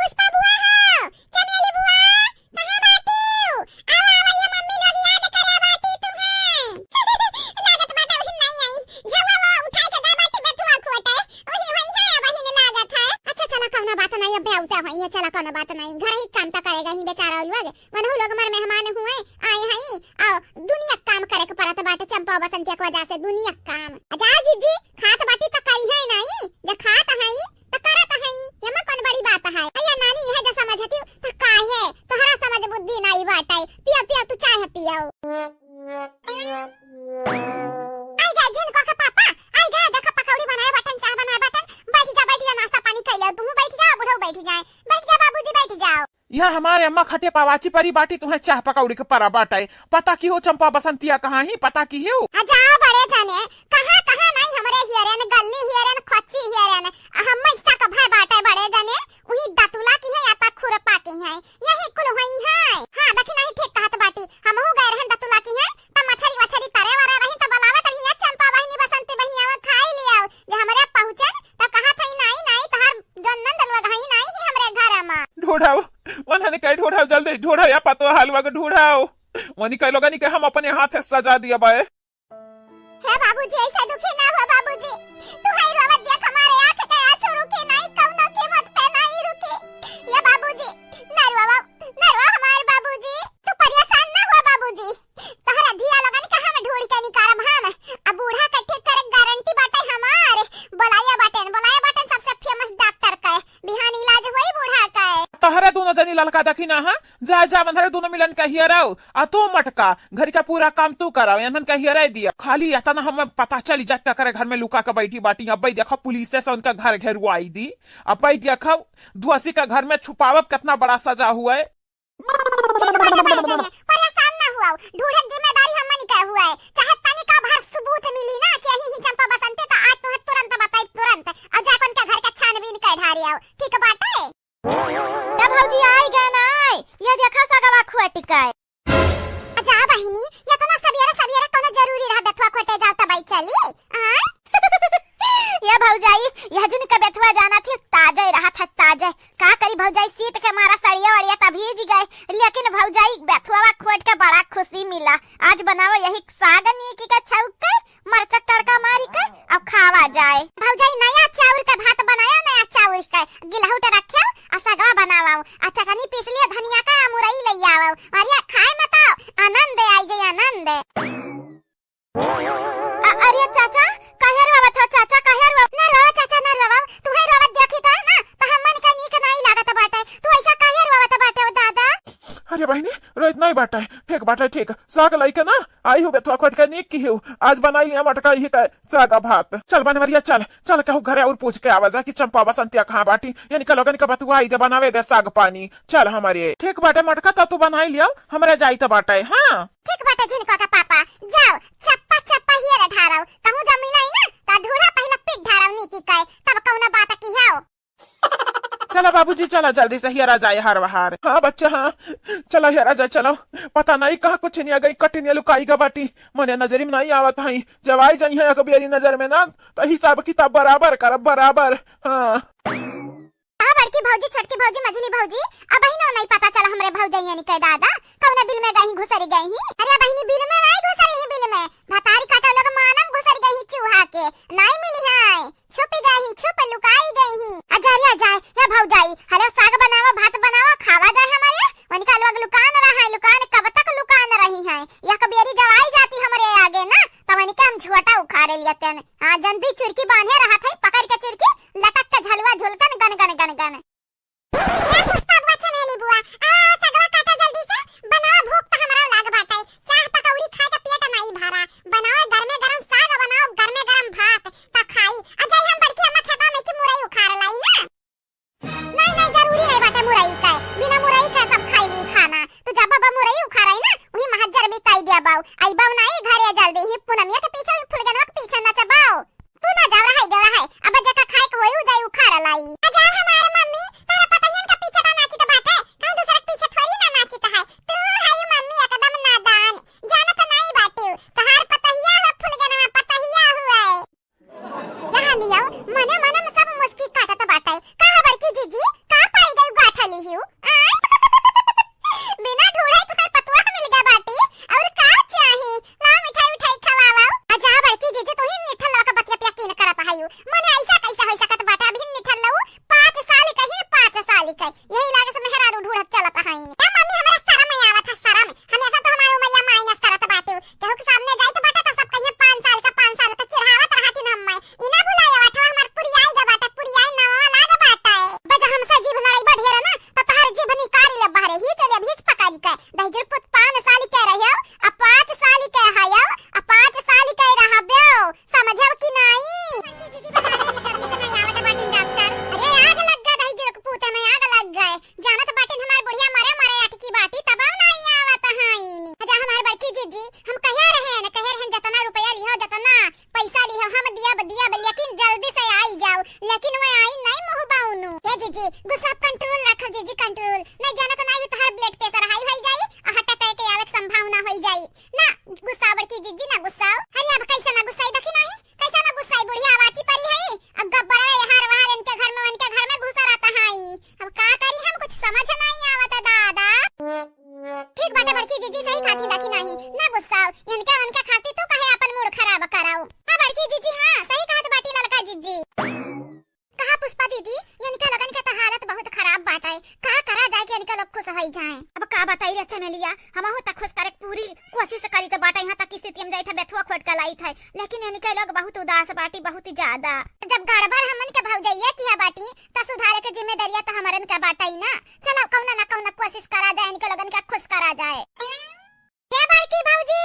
पुष्पा बुआ हो, चमेली बुआ, कहाँ बाटिउ? आवा, आवा, ये मम्मी लोग याद करे बाटी तुम्हें। लागत बाटे उहिन नहीं आई। झउआ वो उठाए के गए बाटी बेथुआ खोटे। उही होई है, वही ने लागत है। अच्छा, चला, कौनो बात नहीं, अब बेउता होई है, चला, कौनो बात नहीं। घर ही काम तो करेगा ही बेचारा लोग। मनहु लोग मर मेहमान हुए, आए हई, आओ, दुनिया काम करे के परत बाटे चंपा बसंतिया के वजह से, दुनिया काम। जा जीजी, खात बाटी तो करी है नहीं, जे खात हई, त करत हई, एमा कौन बड़ी बात है? अरे नानी, यह जे समझती त काहे? तोहरा समझ बुद्धि नाई बाटे। पियो, पियो, तू चाय पियो। आई गा झिनको के पापा, आई गा, देखो पकौड़ी बनाए बाटन, चाय बनाए बाटन। बैठ जा, बैठ जा, नाश्ता पानी कर लो, तू बैठ जा, बुढ़ऊ बैठ जाए। बैठ जा बाबूजी, बैठ जाओ। यह हमारे अम्मा खटे पावाची परी बाटी, तुहे चाह पकौड़ी के परा बाटे। पता की हो चंपा बसंतिया कहाँ ही, पता की हो? आ जा बड़े जाने, कहाँ, कहाँ नहीं हमरे हियरन, गल्ली हियरन, खोची हियरन, आ हम हिस्सा का भय बाटे बड़े जाने, उही दतुला की है या ता खुरपा की है, यही कुल हुई है। हाँ, देखी नहीं ठीक कहत बाटी, हमहू गए रहन दतुला की है, त मछरी वछरी तरे वरे रही त बलावत रही, "या चंपा बहिनी, बसंती बहिनी, आवा खाई लियाओ।" जे हमरे पहुँचन त कहत हई, "नाई, नाई, तहार जौन नंद लोग हई, नाई ही हमरे घर मा।" ढूढ़ाओ, उन्हन के ढूढ़ाओ, जल्दी ढूढ़ाओ, या पतोह हलवा के ढूढ़ाओ। वनी कह लोगनी के हम अपने हाथ से सजा दिया बाए। हे बाबूजी, ऐसे दुखी ना हो बाबूजी, तू हई रोवत देख हमारे आँख के आंसू रुके नाई, कौनो कीमत पे नाई रुके। ये बाबूजी, ना रोवा, ना रोवा हमारे बाबूजी, तू परेशान ना हो बाबूजी। तोहरा धिया लोगन के हम ढूंढ के निकारब हम। आ बूढ़ा के ठीक करे गारंटी बाटे हमार। बोलाया बाटेन, बोलाया बाटेन सबसे फेमस डॉक्टर के। बिहान इलाज होई बूढ़ा के। तोहरा दोनों जनी ललका देखी ना, हाँ? जा, जा, बंधरे दोनों मिलन के हियराओ। आ तू मटका, घर का पूरा काम तू कराओ, एनहन के हियराई दिया। खाली एतना हमें पता चली जा, केकरे घर में लुका के बैठी बाटी। अब्बे देखो, पुलिस से उनका घर घेरवाई दी। अब्बे देखो, दुआसी का घर में छुपावब, कितना बड़ा सजा हुआ है। ठीक बाटे भाई जाने, परेशान ना हुआ, ढूंढे के जिम्मेदारी हमनी के हुआ है, चाहे तनिका भर सबूत मिली ना कि यही ही चंपा बसंती, तो आज तुम्हें तुरंत बताई, तुरंत, और जाकर उनके घर के छानबीन कर ढारे आओ, ठीक बाटे? ए भौजी, आई गए ना, आई, ये देखा सगवा खोट के। जा बहिनी, इतना सबेरे सबेरे कौनो जरूरी रहा बेथुआ खोटे जाओ तब आई चली, हाँ? ये भौजाई, यह जुन के बेथुआ जाना थी, ताजे रहा था, ताजे। का करी भौजाई, शीत के मारा सड़िया वड़िया त भीज गए, लेकिन भौजाई बेथुआ खोट के बड़ा खुशी मिला। आज बनाओ यही साग नीक के छौक के, मरचा तड़का मारी के, अब खावा जाए। भौजाई नया चाउर के भात बनाया, नया चाउर के गिलहौट रखे, आ सगवा बनावा, आ चटनी पीस लिया धनिया का, आ मुरई ले आवा, अरे खाए में तो आनंद आई जाए, आनंद। अ-, अरे चाचा, काहे रोवत हो चाचा, काहे रोवत? ना रोवा चाचा, ना रोवा, तुहे रोवत देखी त ना, त हमन के नीक नाई लागत बाटे। तू ऐसा काहे रोवत बाटे ओ दादा? अरे बहिनी, रोइत नाई बाटे, ठीक बाटे, ठीक। साग लइके ना आई हूँ, बेथुआ खोट के नीक की हूँ। आज बनाई लिया मटका ही के साग भात। चल बनवरिया, चल, चल कहूँ घरे और पूछ के आवा जा कि चंपा बसंतिया कहाँ बाटी, यानी के लोगन के बतुआई दे, बनावे दे साग पानी। चल हमरे। ठीक बाटे मटका, त तू बनाई लिया, हमरे जाई त बाटे, हाँ। ठीक बाटे झिनको के पापा, जाओ, चप्पा चप्पा हियर ढारव, कहूँ जा मिलाई ना, त ढूढ़ा पहिला पीट ढारव नीकी के, तब कौनो बात की हो। चला बाबूजी, चला जल्दी से हियरा जाए हर बहार। हाँ बच्चा, हाँ, चला हियरा जाए, चलो। पता नहीं कहाँ कुछ नहीं आ गई, कटिनिया लुकाई गा बाटी, मने नजरी में नहीं आवत हई। जब आई जाई है अकबियरी नजर में ना, त हिसाब किताब बराबर करब, बराबर। हाँ। का बड़की भौजी, छोटकी भौजी, मझली भौजी, अबहिनो नहीं पता चला हमरे भौजैयन के दादा, कौने बिल में गई घुसरी गई ही? अरे बहिनी, बिल में नहीं घुसरी ही, बिल में भतारी काटा लोग मानम घुसरी गई ही चूहा के, नहीं मिली है, छुपी गई ही, छुप लुकाई गई ही। अजारे अजाए, हे भौजाई, हलो साग बनावा, भात बनावा, खावा जाए हमरे। वनिका लोग लुकान रहा है, लुकान कब तक लुकान रही है? एक बेरी जब आई जाती हमरे आगे ना, तब वनिका हम झोटा उखाड़े लियतन। हाँ, जंदी चुरकी बांधे रहत है, पकड़ के चुरकी, लटक के झलुआ झुलतन गन गन गन गन। ए पुष्पा बुआ, चमेली बुआ, आ, सगवा काटा जल्दी से, बनावा, भूख त हमरा लाग बाटे। चाह पकौड़ी खाए के पेट नाई भरा। बनावा गरमे गरम साग, बनावा गरमे गरम भात, त खाई। आ जाई हम बड़की अम्मा खेतवा में की मुरई उखाड़ लाई ना। नहीं, नहीं, जरूरी नहीं बाटे मुरई के। बिना मुरई के सब खाई ली खाना। तू जब बाबा मुरई उखाड़ाई ना, वही महज्जर बिताई दिया बाऊ। आई बाऊ नाई घरे जल्दी ही, पूनमिया के पीछे जीजी, हम कहे रहेन, कहे रहेन, जतना रुपया लिहो, जतना पैसा लिहो, हम दियब, दियब, लेकिन जल्दी से आई जाओ। लेकिन वे आई नहीं मुँह बाउनु। हे जीजी, गुस्सा control रखो जीजी, control। नहीं जानत नहीं हो, तोहार blood pressure high होई जाई, आ heart attack आवे के संभावना होई जाई। ना गुस्सा बड़की जीजी, ना गुस्साओ। अरे अब कैसे ना गुस्साई, देखी नहीं, कैसे ना गुस्साई, बुढ़िया आवाची परी है। अब गब्बर हार वहार इनके घर में, उनके घर में घुसा रहता है। अब का करी हम, कुछ समझ नहीं आवत दादा। ठीक बाटे बड़की जीजी, सही खाती, देखी नाही, ना गुस्साओ। इनके उनके खाती तू कहे अपन mood खराब कराओ। हाँ बड़की जीजी, हाँ सही कहत बाटी ललका जीजी। कहा पुष्पा दीदी, इनके लोगन के तो हालत बहुत खराब बाटे। का करा जाए कि इनके लोग खुश होई जाए। अब का बताई रे चमेलिया, हमहू त खुश करे के पूरी कोशिश करी त बाटे। यहाँ तक स्थिति हम जाइत है, बेथुआ खोट के लाइत है, लेकिन इनके लोग बहुत उदास बाटी, बहुत ज्यादा। जब गड़बड़ हमन के भौजैया किया बाटी, त सुधारे के जिम्मेदारिया त हमरन के बाटे ही ना। चलो कौनो ना कौनो कोशिश करा जाए, इनके लोगन के खुश करा जाए। हे बड़की भौजी,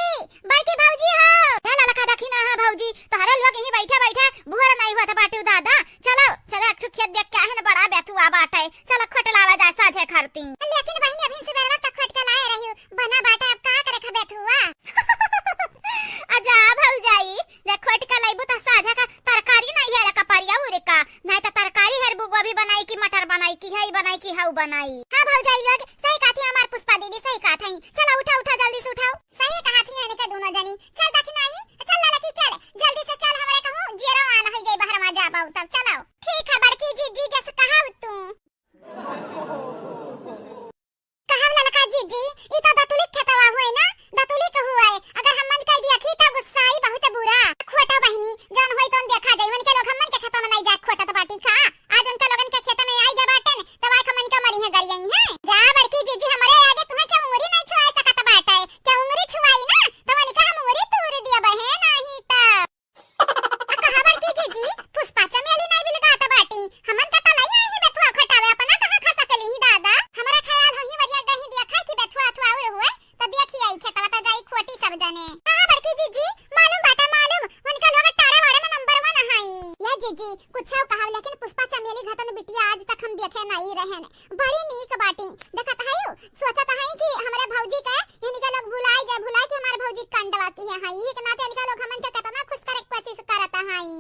बड़की भौजी हो। हे ललका देखी ना, हाँ भौजी, तोहरे लोग यहीं बैठे बैठे बुहर नहीं हुआ था बाटू दादा। चलो, चलो एक ठो खेत देख के आहे ना, बड़ा बेथुआ बाटे। चलो खोट लावा जाए साझे खरती। लेकिन बहिनी अभी सुबेरवा तक खोट के लाए रही हूँ, बना बाटे, अब का करे खा बेथुआ। अजा भौजाई, जे खोट के लइबू त साझा का तरकारी नहीं है, का परिया उरे का, नहीं त तरकारी हेरबू, गोभी बनाई की मटर बनाई की, हई बनाई की हऊ बनाई। हाँ भौजाई लोग, सही कहती हमार पुष्पा दीदी, सही कहत हई। चलो उठा, उठा, जल्दी से उठाओ। सही कहत ही इनके दोनों जनी। चल देखी नाही, चल ललकी चल, जल्दी से चल, हमरे कहूँ जियरो आन होई जाई, बहरवा जाबो तब। चलो ठीक है बड़की जीजी, जस कहाव तू। कहाव ललका जीजी, ई तो दतुली के खेतवा हुए ना, दतुली के हुए। अगर हमन कह दिया कि तो गुस्सा आई बहुत बुरा। खोटा बहिनी, जौन होई तौन देखा जाई, उनके लोग हमन के खेतवा में नहीं जाए खोटत बाटी का? आज उनके लोगन के खेत में आई गए बाटन, तब आए हमन के मरी है गरियाई है। जा बड़की जीजी, हमरे आगे तुम्हें क्या उंगली नहीं छुआ सकत बाटे? क्या उंगली छुआई ना, तब उनका हम उंगली तूर दिया बहे नहीं त। आ कहा बड़की जीजी, पुष्पा चमेली नहीं बिलगात बाटी, हमन का तलाई आई ही बेथुआ खोटावे, अपना कहाँ खा सकली ही दादा? हमरा ख्याल हो ही वरिया गही दिया खाए कि बेथुआ अथुआ उर हुए, तो देखी आई खेतवा त जाई खोटी सब जने। हाँ बड़की जीजी, मालूम बाटे मालूम, उनका लोग टाड़ा वाड़ा में number one हई। या जीजी, कुछ कहा लेकिन पुष्पा चमेली घतन बिटिया आज तक हम देखे नहीं रहन, बड़ी नीक बाटी। देखत हई, सोचत हई कि हमरे भौजी के इनके लोग भुलाई जाए, भुलाई के हमारे भौजी कंडवा की है हई, यही के नाते इनके लोग हमन के कितना खुश करे के कोशिश करत हई।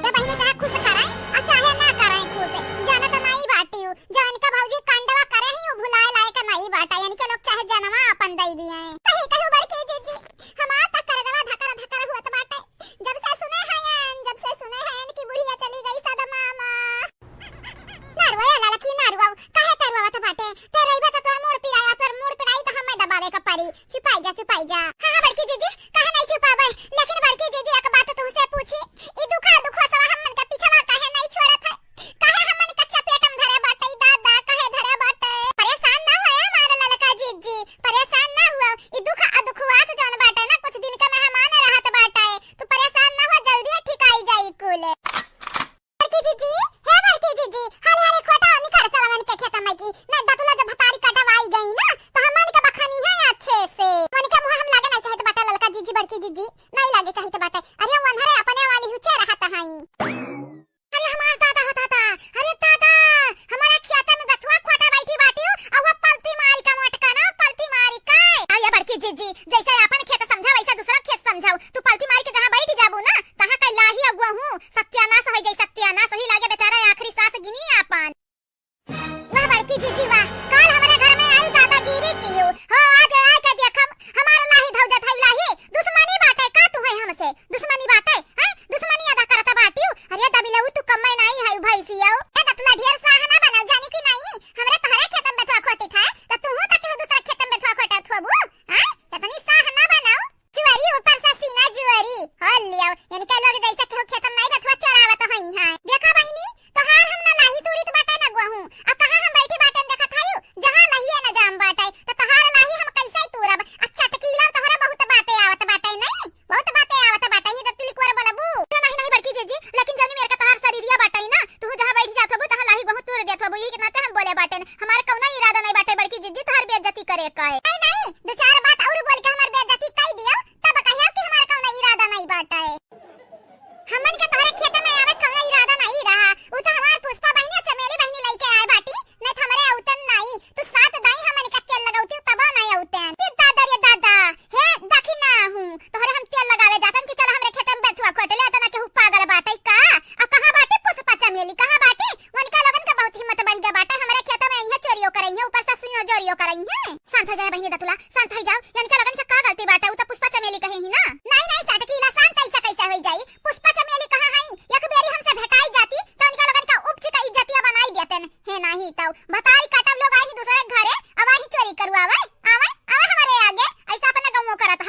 ये बहिनी चाहे खुश कराई आ चाहे ना कराई खुश, जानत नहीं बाटी हूँ। जो इनका भौजी कंडवा करे ही, वो भुलाए लायक नहीं बाटा। इनके लोग चाहे जनवा अपन दे दिए। सही कहू बड़की जीजी, हमार त करदवा धकर धकर हुअत बाटे। जब से सुने हयन, जब से सुने हयन कि बुढ़िया चली गई सदमा मा। ना रोए ललकी, ना रोआ, काहे तरुआवत बाटे? ते रोइबे त तोर मूड़ पिराई, आ तोर मूड़ पिराई त हमें दबावे का परी। चुपाई जा, चुपाई जा। हाँ, हाँ, बड़की जीजी, काहे नहीं चुपाबे? लेकिन बड़की जीजी, एक बात तुमसे पूछी, ई दुखा, दुखवा सवा हमन का पिछवा काहे नहीं छोड़त है? काहे हमन का चपेट में धरे बाटे, ई दादा, काहे धरे बाटे? परेशान ना होए हमार ललका जीजी, परेशान ना हुआ। ई दुख आ दुखवा से जौन बाटे ना, कुछ दिन का मेहमान रहत बाटे। तू परेशान ना हो, जल्दी ठिकाई जाई कुल। बड़की जीजी, हे बड़की जीजी, हाले हाले खोटा निकाल चला मन के खेत में की। ना दतुला जब भतारी कटवाई गई ना, तो हमन के बखानी है अच्छे से। मन के मुँह हम लागे नहीं चाहत बाटे ललका जीजी।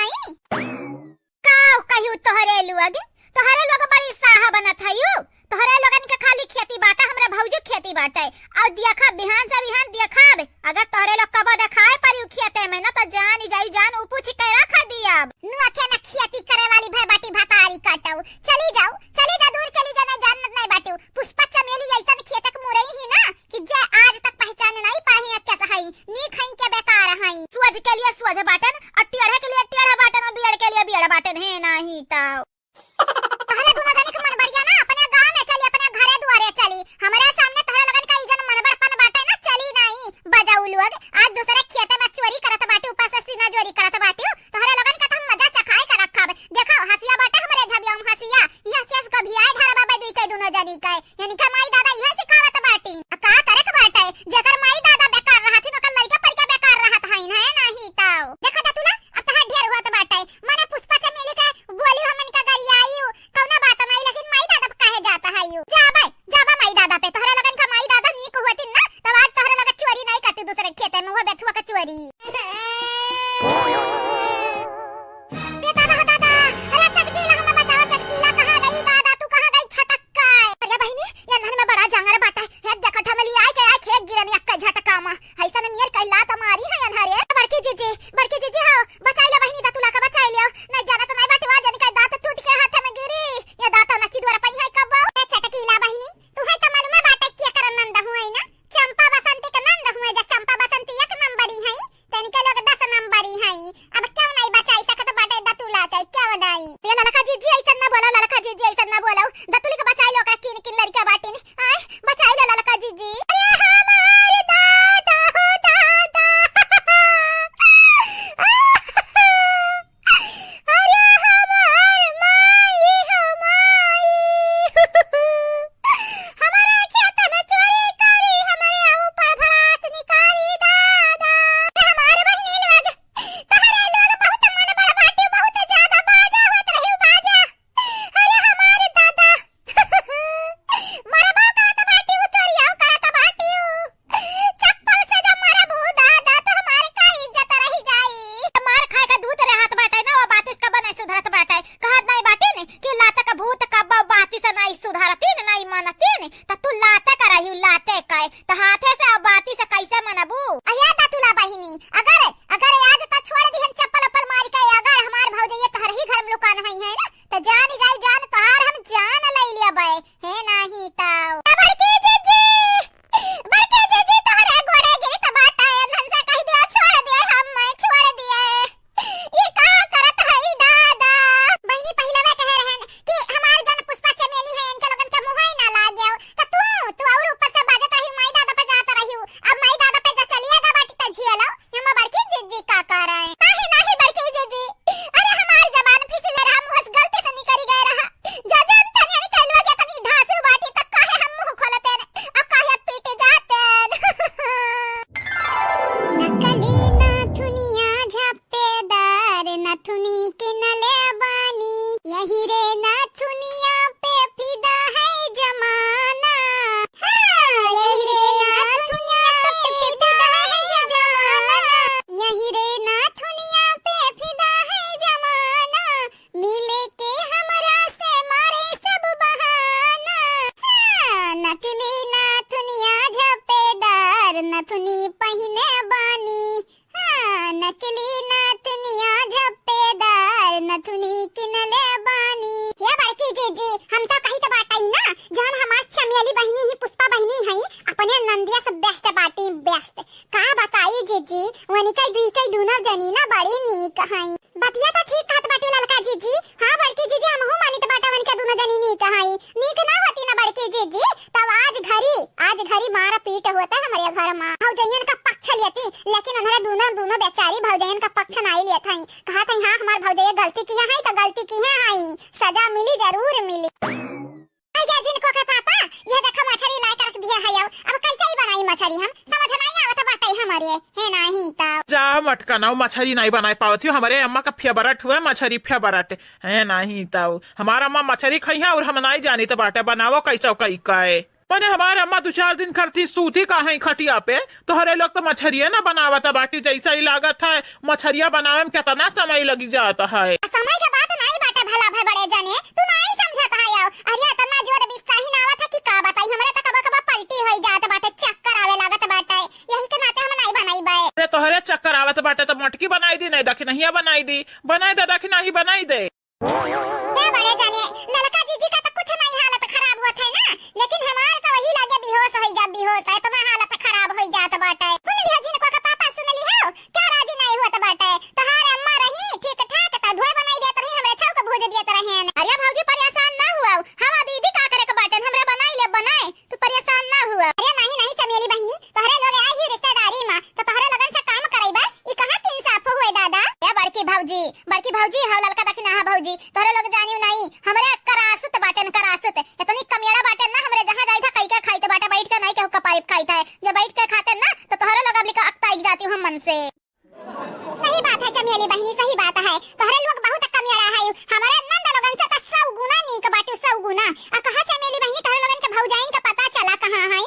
आई? का कहियो तोहरे लोग, तोहरे लोग बड़ी साह बनत हइयो। तोहरे लोगन के खाली खेती बाटे, हमरे भौजी खेती बाटे। अउ देखब बिहान से बिहान देखब, अगर तोहरे लोग कबो देखाए परी उ खेते में ना, तो जान जाई जान, उ पूछ के रख दियब। नुअखे में खेती करे वाली भय बाटी भतारी काटऊ। चली जाऊ, चली जा दूर, चली जा, ना जानत नहीं बाटू। पुष्पा चमेली ऐसन खेतक मुरई ही ना कि जे आज तक पहचान नहीं पाही है कैसा हई, नीक हई के बेकार हई। सोझ के लिए सोझ बाटन, और टेढ़े के लिए टेढ़ बाटन, और बियड़ के लिए बियड़ बाटन, है नाही तो। तहरे दुनो जनी के मन बढ़िया ना, अपने गाँव में चली, अपने घरे दुआरे चली। हमरे सामने तहरे लोगन का ई जन मनबड़पन बाटे ना, चली नाही। बजाऊ लोग, आज दूसरे खेते में चोरी करत बाटी, ऊपर से सीना जोरी करत बाटी। तहरे लोगन का तो हम मजा चखाए के रखब। देखो, हंसिया बाटे हमरे झबिया में हंसिया, ई हंसिया से कभी आए ढरबा बे दुई के दुनो जनी के। यानी का माई दादा इहे सिखावत बाटी। आ का करे के बाटे, जेकर माई दादा बेकार रहथिन, ओकर लइका परिका बेकार रहत हइन, है नाही तो। देखो दतुला, अब तहार ढेर होत बाटे। मने पुष्पा चमेली के बोली हमन का गरियाई, कौनो बात नहीं, लेकिन माई दादा पे काहे जात हइयो? जाबे, जाबे माई दादा पे। तोहरे लोगन का माई दादा नीक होतिन ना, तब आज तोहरे लोग चोरी नहीं करती दूसरे खेते में, वो बेथुआ का चोरी। ए दादा हो दादा, अरे चटकीला, हमें बचाओ चटकीला, कहाँ गई दादा, तू कहाँ गई छटक के? अरे बहिनी, ये अंधर में बड़ा जांगर बाटा है, हे देखो ठमली आए के आए खेत गिरनी अक्का झटका मा, ऐसा ने मियर कैला त मारी है अंधरे। बड़की जीजी, बड़की जीजी हो, बचाई लो बहिनी दतुला का, बचाई लो, नहीं जाना तो नहीं बटवा जन का दांत टूट के हाथ में गिरी, ये दांत नची द्वारा पई है कब। ए चटकीला बहिनी, तुहे त मालूम बाटे के कर नंद हुए ना, चंपा बसंती के नंद हुए, जा चंपा बसंती एक नंबरी है, तनिके लोग दस नंबरी है। अब क्यों नहीं बचाई सकत बाटे दतुला के, क्यों नहीं? ए ललका जीजी ऐसन ना बोलो, ललका जीजी ऐसन ना बोलो, दतुली के बचाई लो, ओकरा किन किन लड़का बाटिन, आय बचाई लो ललका जीजी। अरे हमार दादा हो दादा। अरे हमार माई हो माई। हमारे खेत में चोरी करी, हमरे ऊपर भड़ास निकारी दादा। ए हमारे बहिनी लोग, तहरे लोग बहुत मन बड़ बाटी, बहुत ज्यादा बाजा होत रही बाजा। अरे हमारे दादा। मरबो करत बाटी उ चोरिया करत बाटी उ। चप्पल से जब मरबू दादा, तो हमार का इज्जत रही जाई? मार खाए का दूत रहत बाटे ना, वो बातिस कब नहीं सुधरत बाटे। कहत नहीं बाटे ने कि लाते का भूत कब बातिस नहीं सुधरती ने, नहीं मानती ने, त तू लाते का रही, लाते का, त हाथे से अब बातिस कैसे मनबू? अहे दतुला बहिनी, अगर, अगर आज त छोड़ दी हम चप्पल उप्पल मार के, अगर हमार भौजैया तोहर ही घर में लुकान हई है ना, त जान जाई जान, तोहार हम जान ले लेबै। हे नाही ताऊ। बड़की जीजी, बड़की जीजी, तोहरे गोड़े गिरत बाटे, धन से कह दिया, छोड़ दिए, हम मैं छोड़ दिए। ये का करत हई दादा? बहिनी, पहिले वे कहे रहन कि हमार जन पुष्पा चमेली है, इनके लोगन के मुँह ही ना लागे। त तू, तू और ऊपर से बाजत रही, माई दादा पे जात रही। अब माई दादा पे जा चलिएगा बाटी त झियलो। एमा बड़की जीजी का करे? नाही, नाही बड़की जीजी, अरे हमार जबान फिसले रहा, मुँह से गलती से निकल गए रहा। जा जानता नहीं, अरे कैलवा के तनी ढासू बाटी, त काहे हम मुँह खोलते न, अब काहे पीट जाते न। नकली नाथुनिया झप्पेदार, नथुनी किनले बानी, यही रे नाथुनिया पे फिदा है जमाना। हाँ, यही रे नाथुनिया पे फिदा है जमाना, यही रे नाथुनिया पे फिदा है जमाना, मिले के हमरा से मारे सब बहाना। हाँ, नकली नाथुनिया झप्पेदार, नथुनी पहिने बानी। हाँ, नकली नाथुनिया झप्पेदार, नथुनी किनले बानी। ये बड़की जीजी, हम तो कही तो बाटई ना, जौन हमार चमेली बहिनी ही पुष्पा बहिनी हई, अपने नंदिया से best बाटी, best। का बताई जीजी, वनिका दुई के दुनो जनी ना बड़ी नीक हई। बतिया तो ठीक कहत बाटी ललका जीजी। हाँ बड़की जीजी, हमहू मानित बाटा वनिका दुनो जनी नीक हई। नीक ना होती ना बड़की जीजी, तब आज घरी, आज घरी मार पीट होता हमरे घर मा। भौजैयन का पक्ष लेती, लेकिन उन्हरे दुनो, दुनो बेचारी भौजैयन का पक्ष नाई लेत हई। कहत हई, हाँ, हमार भौजैया गलती किहे हई तो गलती किहे हई, सजा मिली, जरूर मिली। भैया जिनको के पापा, यह देखो मछरी लाए के रख दिया है, अब कैसे ही बनाई मछरी, हम समझ नहीं आवत बाटे हमारे, हे नाही तो। जा मटकनऊ, मछरी नहीं बनाए पावत हो, हमारे अम्मा का favourite हुए मछरी, favourite, हे नाही तो। हमारा अम्मा मछरी खाई है और हम नहीं जानी तो बाटे बनावो कैसे कई काए। मने हमार अम्मा दू चार दिन खरती सूती का है खटिया पे, तोहरे लोग तो मछरिया ना बनावत बाटी, जैसा ही लागत है मछरिया बनावे में कितना समय लगी जात है। समय के बात नाई बाटे भला भाई बड़े जने, तू नाई समझत है। अरे इतना जोर बिस्सा ही ना आवत है कि का बताई, हमरे तो कबो कबो पलटी होई जात बाटे, चक्कर आवे लागत बाटे, यही के नाते हम नाई बनाई बे। अरे तोहरे चक्कर आवत बाटे तो मोटकी बनाई दी, नहीं दखिनहिया बनाई दी, बनाई दे दखिनही बनाई दे। ए बड़े जाने, ललका जीजी का तो कुछ नहीं हालत खराब होत है ना, लेकिन हमार तो वही लागे बेहोश होई जा, बेहोश, इतना हालत खराब होई जात बाटे। सुन लिहा जिनको का पापा, सुन लिहा, क्या राजी नहीं होत बाटे? तोहार अम्मा रही ठीक ठाक, त धोए बनाई देत रही, हमरे छौक भूज देत रहेन। अरे भौजी परेशान ना हुआ, हवा दीदी का करे के बाटे, हमरे बनाई ले बनाए, तू परेशान ना हुआ। अरे नहीं नहीं चमेली बहिनी, तोहरे लोग आए ही रिश्तेदारी मा, तो तोहरे लोगन से काम करई बा, ई कहाँ के इंसाफ हुए दादा? ए बड़की भौजी, बड़की भौजी, हौ ललका दखिनहा भौजी, तोहरे लोग जानियो नहीं, हमरे करासुत बाटेन, करासुत। इतनी कमियाड़ा बाटेन ना, हमरे जहाँ जाइत है, कई के खाइत बाटे, बैठ के नहीं केहू कपारी खाइत है। जे बैठ के खातेन ना, तो तोहरे लोग अब लिखा अकताई जाती हूँ मन से। सही बात है चमेली बहिनी, सही बात है। तोहरे लोग बहुत कमियाड़ा है। हमरे नंद लोगन से तो सौ गुना नीक बाटे, सौ गुना। आ कहा चमेली बहिनी, तोहरे लोगन के भौजाइन का पता चला कहाँ है?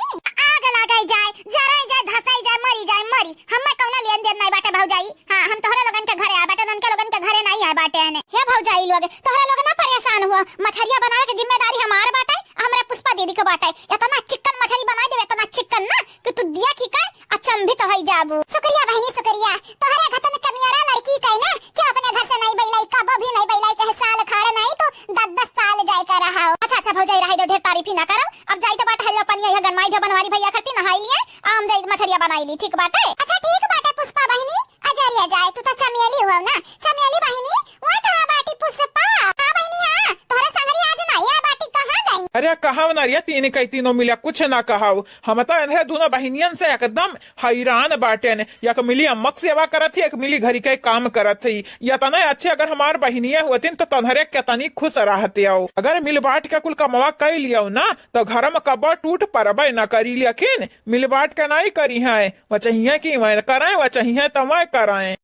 आग लगाई जाए, जराई जाए, धसाई जाए, मरी जाए, मरी। हमें कौनो लेन देन नहीं बाटे भौजाई। हाँ, हम तोहरे लोगन के घरे आए बाटे, उनके लोगन के घरे नहीं आए बाटे। हे भौजाई लोग, तोहरे लोग ना परेशान हुआ, मछरिया बनावे के जिम्मेदारी हमार बाटे, हमरे पुष्पा दीदी के बाटे। इतना चिकन मछरी बनाई देवे, इतना चिकन ना कि तू दिया खी कर अचंभित होई जाबू। शुक्रिया बहिनी, शुक्रिया। तोहरे घतन कमियारा लड़की कहे ना कि अपने घर से नहीं बैलाई, कबो भी नहीं बैलाई, चाहे साल खाड़ नहीं तो दस दस साल जाए कर रहा हो। अच्छा अच्छा भौजाई, रहे दो, ढेर तारीफ ही ना करब। अब जाई तो बाटे हल्ला पानी आई है, गरमाई दो बनवारी भैया खरती नहाई लिए, आम जाई मछरिया बनाई ली, ठीक बाटे? अच्छा ठीक बाटे पुष्पा बहिनी, अजरिया जाए, तू तो चमेली हुआ ना, चमेली बहिनी, वहाँ कहाँ बाटी पुष्पा? हाँ बहिनी हाँ, तोहरे संगरी आज नहीं आ बाटी, कहाँ गई? अरे कहाँ ना रिया, तीन कई तीनों मिला, कुछ ना कहाऊ। हम तो इन्हें दोनों बहिनियन से एकदम हैरान बाटेन। एक मिली अम्मा के सेवा करत ही, एक मिली घरी के काम करत ही। या तना अच्छे अगर हमार बहिनिया होतिन तो तन्हरे केतनी खुश रहते हो। अगर मिल बाँट के कुल कमवा कई लियो ना तो घर में कबो टूट परबे न करी, लेकिन मिल बाँट के नहीं करी है। वह चाहिए कि वह कराए, वह चाहिए तो वह कराए।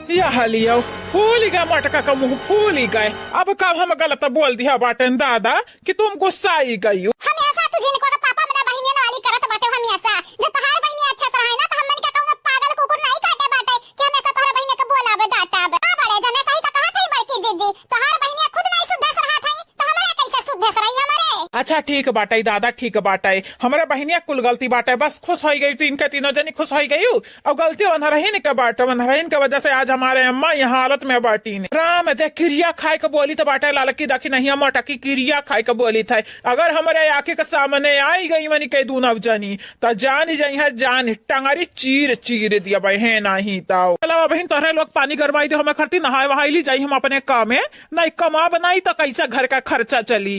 यह लियो, फूल गए मटका का मुँह, फूल गए। अब कब हम गलत बोल दिया बाटेन दादा कि तुम गुस्साई गई हो। हमेशा तू जिनको के पापा मेरा बहिनियन वाली करत बाटे हमेशा। जब तोहार बहिनी अच्छा से रहे ना तो हमन के कहूँ पागल कुकुर नहीं काटे बाटे कि हमेशा तोहरे बहिनी के बोलावे डांटावे। हाँ बड़े जने सही तो कहा थी बड़की जीजी, तोहार बहिनिया खुद नहीं सुधर रहा था तो हमारे कैसे सुधर रही हमारे? अच्छा ठीक बाटे दादा, ठीक बाटे, हमारे बहिनिया कुल गलती बाटे, बस खुश हो गई तो इनके तीनों जनी खुश हो गई। और गलती वनरहिन के बाटे, वनरहिन के वजह से आज हमारे अम्मा यह हालत में बाटीन। राम दे किरिया खाए के बोली तो बाटे, ललकी दखिनहिया मोटकी किरिया खाए के बोली थे। अगर हमारे आँखी के सामने आई गई वनी के दूनौ जनी, तो जान जाई है, जान टंगरी चीर चीर दिया भाई है नहीं तो। चलो बहिन, तोहरे लोग पानी गरमाई दे, हमें खरती नहाए वहाई ली जाई हम अपने काम में, नहीं कमा बनाई तो कैसे घर का खर्चा चली।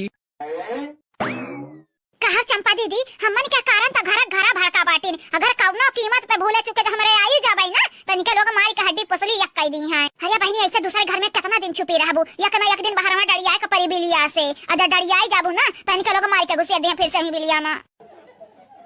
कहा चंपा दीदी, हमन के कारण तो घर घरा भड़का बाटिन। अगर कौनो कीमत पे भूले चुके तो हमरे आयु जाबे ना, तो इनके लोग मारी के हड्डी पसली एक कई दी हैं। अरे बहिनी, ऐसे दूसरे घर में कितना दिन छुपी रहबू? एक ना एक दिन बाहर में डरियाए के परी बिलिया से। और जब डरियाई जाबू ना, तो इनके लोग मारी के घुसे दिए फिर से ही बिलिया में।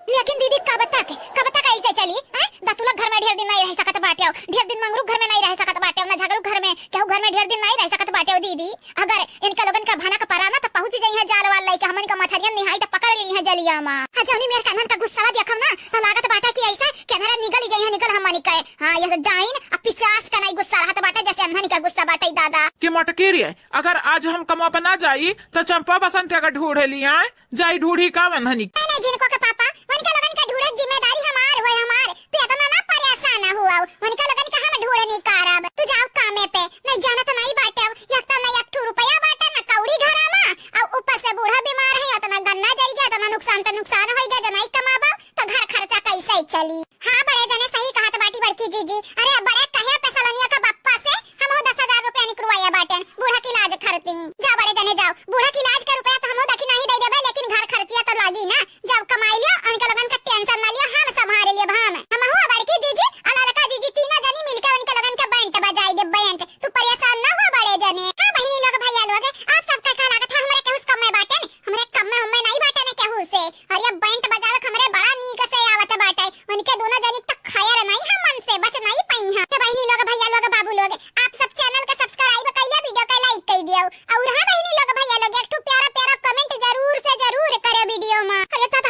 लेकिन दीदी, कब तक, कब तक ऐसे चली, हैं? दतुलक घर में ढेर दिन नहीं रह सकत बाटे, ढेर दिन मंगरू घर में नहीं रह सकत बाटे, ना झगड़ू घर में, केहू घर में ढेर दिन नहीं रह सकत बाटे दीदी। अगर इनका लोगन का भनक परा ना, तो पहुंच जाई है जाल वाल लइके, हमन का मछरियन निहाई तो पकड़ ली है जलिया मा। हाँ, जौनी मेर कन्हन का गुस्सा देखम ना, तो लागत बाटे कि ऐसे केनरा निकल जाई है, निकल हमन के। हाँ, जैसे डाइन अब पिचास का नहीं गुस्सा रहत बाटे, जैसे अनहन का गुस्सा बाटे दादा। के मटकेरिया, अगर आज हम कमवा पे ना जाई, तो चंपा बसंत अगर ढूंढे ली आए, जाई ढूंढी का वन्हनी। नहीं, नहीं, जिनको के पापा, उनके लोगन के ढूंढे जिम्मेदारी हमार होए, हमार। तू इतना ना परेशान ना हुआ, उनके लोगन के हम ढूंढ नहीं कारब। तू जाओ कामे पे, नहीं जाना तो नहीं बाटे, एक तो नहीं एक ठो रुपया बाटे, ना कौड़ी घरा मा, और ऊपर से बूढ़ा बीमार है, इतना गन्ना जल गया, इतना नुकसान पे नुकसान हो गया, जो नहीं कमाबा, तो घर खर्चा कैसे चली? हाँ, बड़े जने सही कहत बाटी बड़की जीजी। अरे, बड़े कहे पे सलोनिया का बप्पा से हमहू दस हजार रुपया निकलवाया बाटेन, बूढ़ा के इलाज खरती। जा बड़े जने जाओ, बूढ़ा के इलाज का रुपया तो हमहू दखिनही दे देबे, लेकिन घर खर्चिया तो लागी ना। जाओ कमाई लियो, उनके लोगन का tension ना लियो, हम संभाल लेब हम। हमहू आ बड़की जीजी, आ ललका जीजी, तीनों जनी मिलके उनके लोगन के बैंड बजाई दे, बैंड। तू परेशान ना हो बड़े जने। हाँ बहिनी लोग, भैया लोग, आप सबका का लागत है, हमरे केहू से कम में बाटेन? हमरे कम में उम्मे नहीं बाटेन केहू से। अरे बैंड बजावे के हमरे बड़ा नीक से आवत बाटे। उनके दोनों जनी तक खैर नहीं है मन से, बच नहीं पाई है। तो बहिनी लोग, भैया लोग, बाबू लोग, आप सब channel के subscribe कर लिया, video के like कर दियो। और हाँ बहिनी लोग, भैया लोग, एक ठो प्यारा प्यारा comment जरूर से जरूर करे video में। अरे तो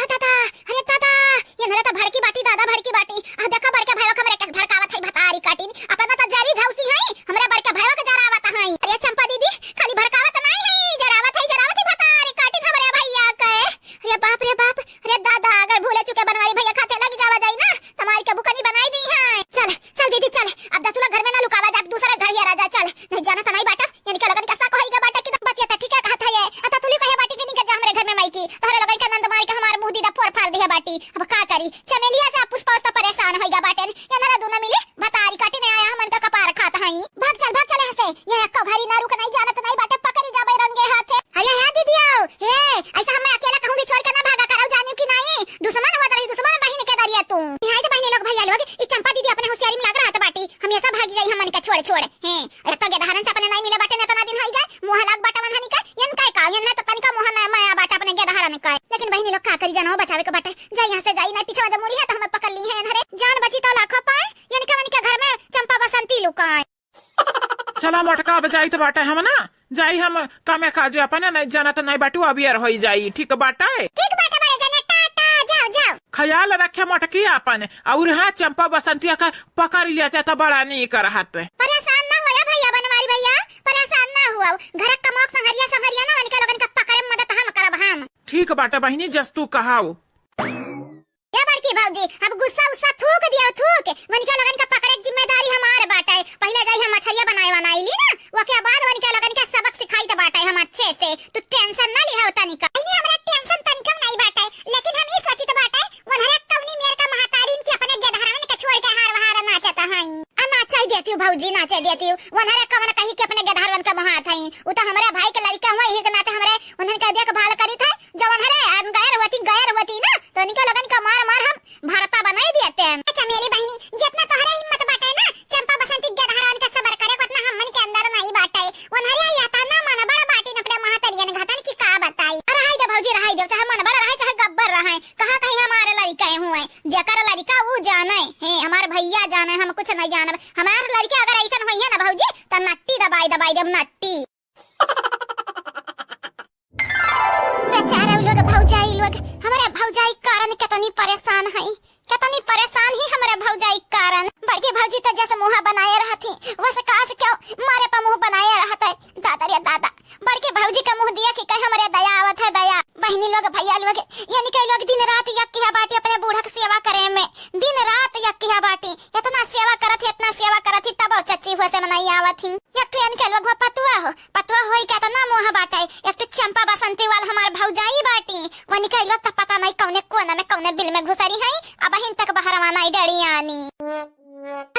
से, ये एक्को घरी ना रुक, नाहीं जानत नाहीं बाटे, पकड़ी जाबे रंगे हाथे। अरे हाँ दीदी आओ, हे, ऐसा हमें अकेला कहूँ भी छोड़ के ना भागा करौ, जानियो कि नाहीं? दुश्मन होत रही, दुश्मन बहिन के दरिया तू। निहायत बहिनी लोग, भैया लोग, ई चंपा दीदी अपने होशियारी में लाग रहत बाटी, हमेशा भागी जाई हमन के छोड़ छोड़। हैं, एक तो गेदहरन से अपने नाहीं मिले बाटे, ना तो ना दिन होई गए, मुँह लाग बाटे वन्हनी का, यन काहे का, यन ना तो तनिका मुँह ना माया बाटे अपने गेदहरन का। लेकिन बहिनी लोग का करी, जनौ बचावे के बाटे, जाई यहाँ से जाई, नाहीं पीछे जब मुड़ी है तो हमें पकड़ ली है, अनहरे जान बची तो लाखों पाए, यन के वनिका घर में चंपा बसंती लुकाए। चला मोटका, अब जाइत बाटे हम ना, जाई हम कमे काजे अपने, नाहीं जानत नाहीं बाटू, अबियर होई जाई, ठीक बाटे? ठीक बाटे बड़े जने, टाटा, जाओ, जाओ। ख्याल रखे मोटकी आपन, और हाँ चंपा बसंतिया का पकड़ लेते तो बड़ा नीक रहत। परेशान ना होया भैया बनवारी भैया, परेशान ना हुआ, घर कमोक संघरिया संघरिया ना वनिका लोगन का पकड़े में मदद हम करब हम। ठीक बाटे बहिनी, जस तू कहाओ। ए बड़की भौजी, अब गुस्सा उस्सा थूक दियो, थूक। वनिका लोगन का पकड़े के जिम्मेदारी हमार बाटे। पहिले जाई हम मछरिया बनाए बनाई ली ना, ओके बाद वनिका लोगन के सबक सिखाई त बाटे हम अच्छे से। तू tension ना लिहा तनिका। इन्हें हमरा tension तनिका नाहीं बाटे, लेकिन हम ई सोचित बाटे, उन्हरे कौनी मेर का महतारिन के अपने गेदहरवन के छोड़ के हार वहार नाचत हई। आ नाचे देती हूँ भौजी, नाचे देती हूँ। उन्हरे कौन कही के अपने गेदहरवन का महत हई। उ तो हमरे भाई के लड़का हुआ, यही के नाते हमरे उन्हन का देखभाल करी थे। जब उन्हरे हम गैर होती, गैर होती ना, तो इनके लोगन का मार मार हम भरता बनाई देते हैं। अच्छा मेरी बहिनी, जितना तोहरे हिम्मत बाटे ना, चंपा बसंती के गेदहरवन के सबर करे, उतना हमन के अंदर नाहीं बाटे। उन्हरे या ता ना मन बड़ा बाटी न अपने महतरियन घतन की का बताई। अरे रहाई दे भौजी, रहाई दे, चाहे मन बड़ा रहे, चाहे गब्बर रहे, कहाँ कहीं हमारे लड़िका हुए, जेकर लड़िका उ जाने, हे हमार भैया जाने, हम कुछ नाहीं जानब। हमार लड़िका अगर ऐसन होई है ना भौजी, त नट्टी दबाई दबाई देब, नट्टी। बेचारा उ लोग भौजाई लोग, हमरे भौजाई के कारण केतनी परेशान हई, केतनी परेशान ही हमरे भौजाई के कारण। बड़की भौजी त जस मुँह बनाए रहत ही, वस कास क्यों मारे पर मुँह बनाए रहत है। दादा रे दादा, बड़की भौजी का मुँह दिया कि कहीं हमरे दया आवत है, दया। बहिनी लोग, भैया लोग, यानी कई लोग दिन रात यक्किया बाटी अपने बूढ़ा के सेवा करे में, दिन रात यक्किया बाटी, इतना सेवा करत ही, इतना सेवा करत ही, तब चच्ची हुआ से मनाई आवत ही। एक ठो इनके लोग में पतुआ हो, पतुआ होई के इतना मोह बाटे। एक ठो चंपा बसंती वाल हमार भौजाई बाटी, वनिका लोग त पता नहीं कौने कोना में, कौने बिल में घुसरी है, अबहिन तक बहरवा नहीं डरी आनी।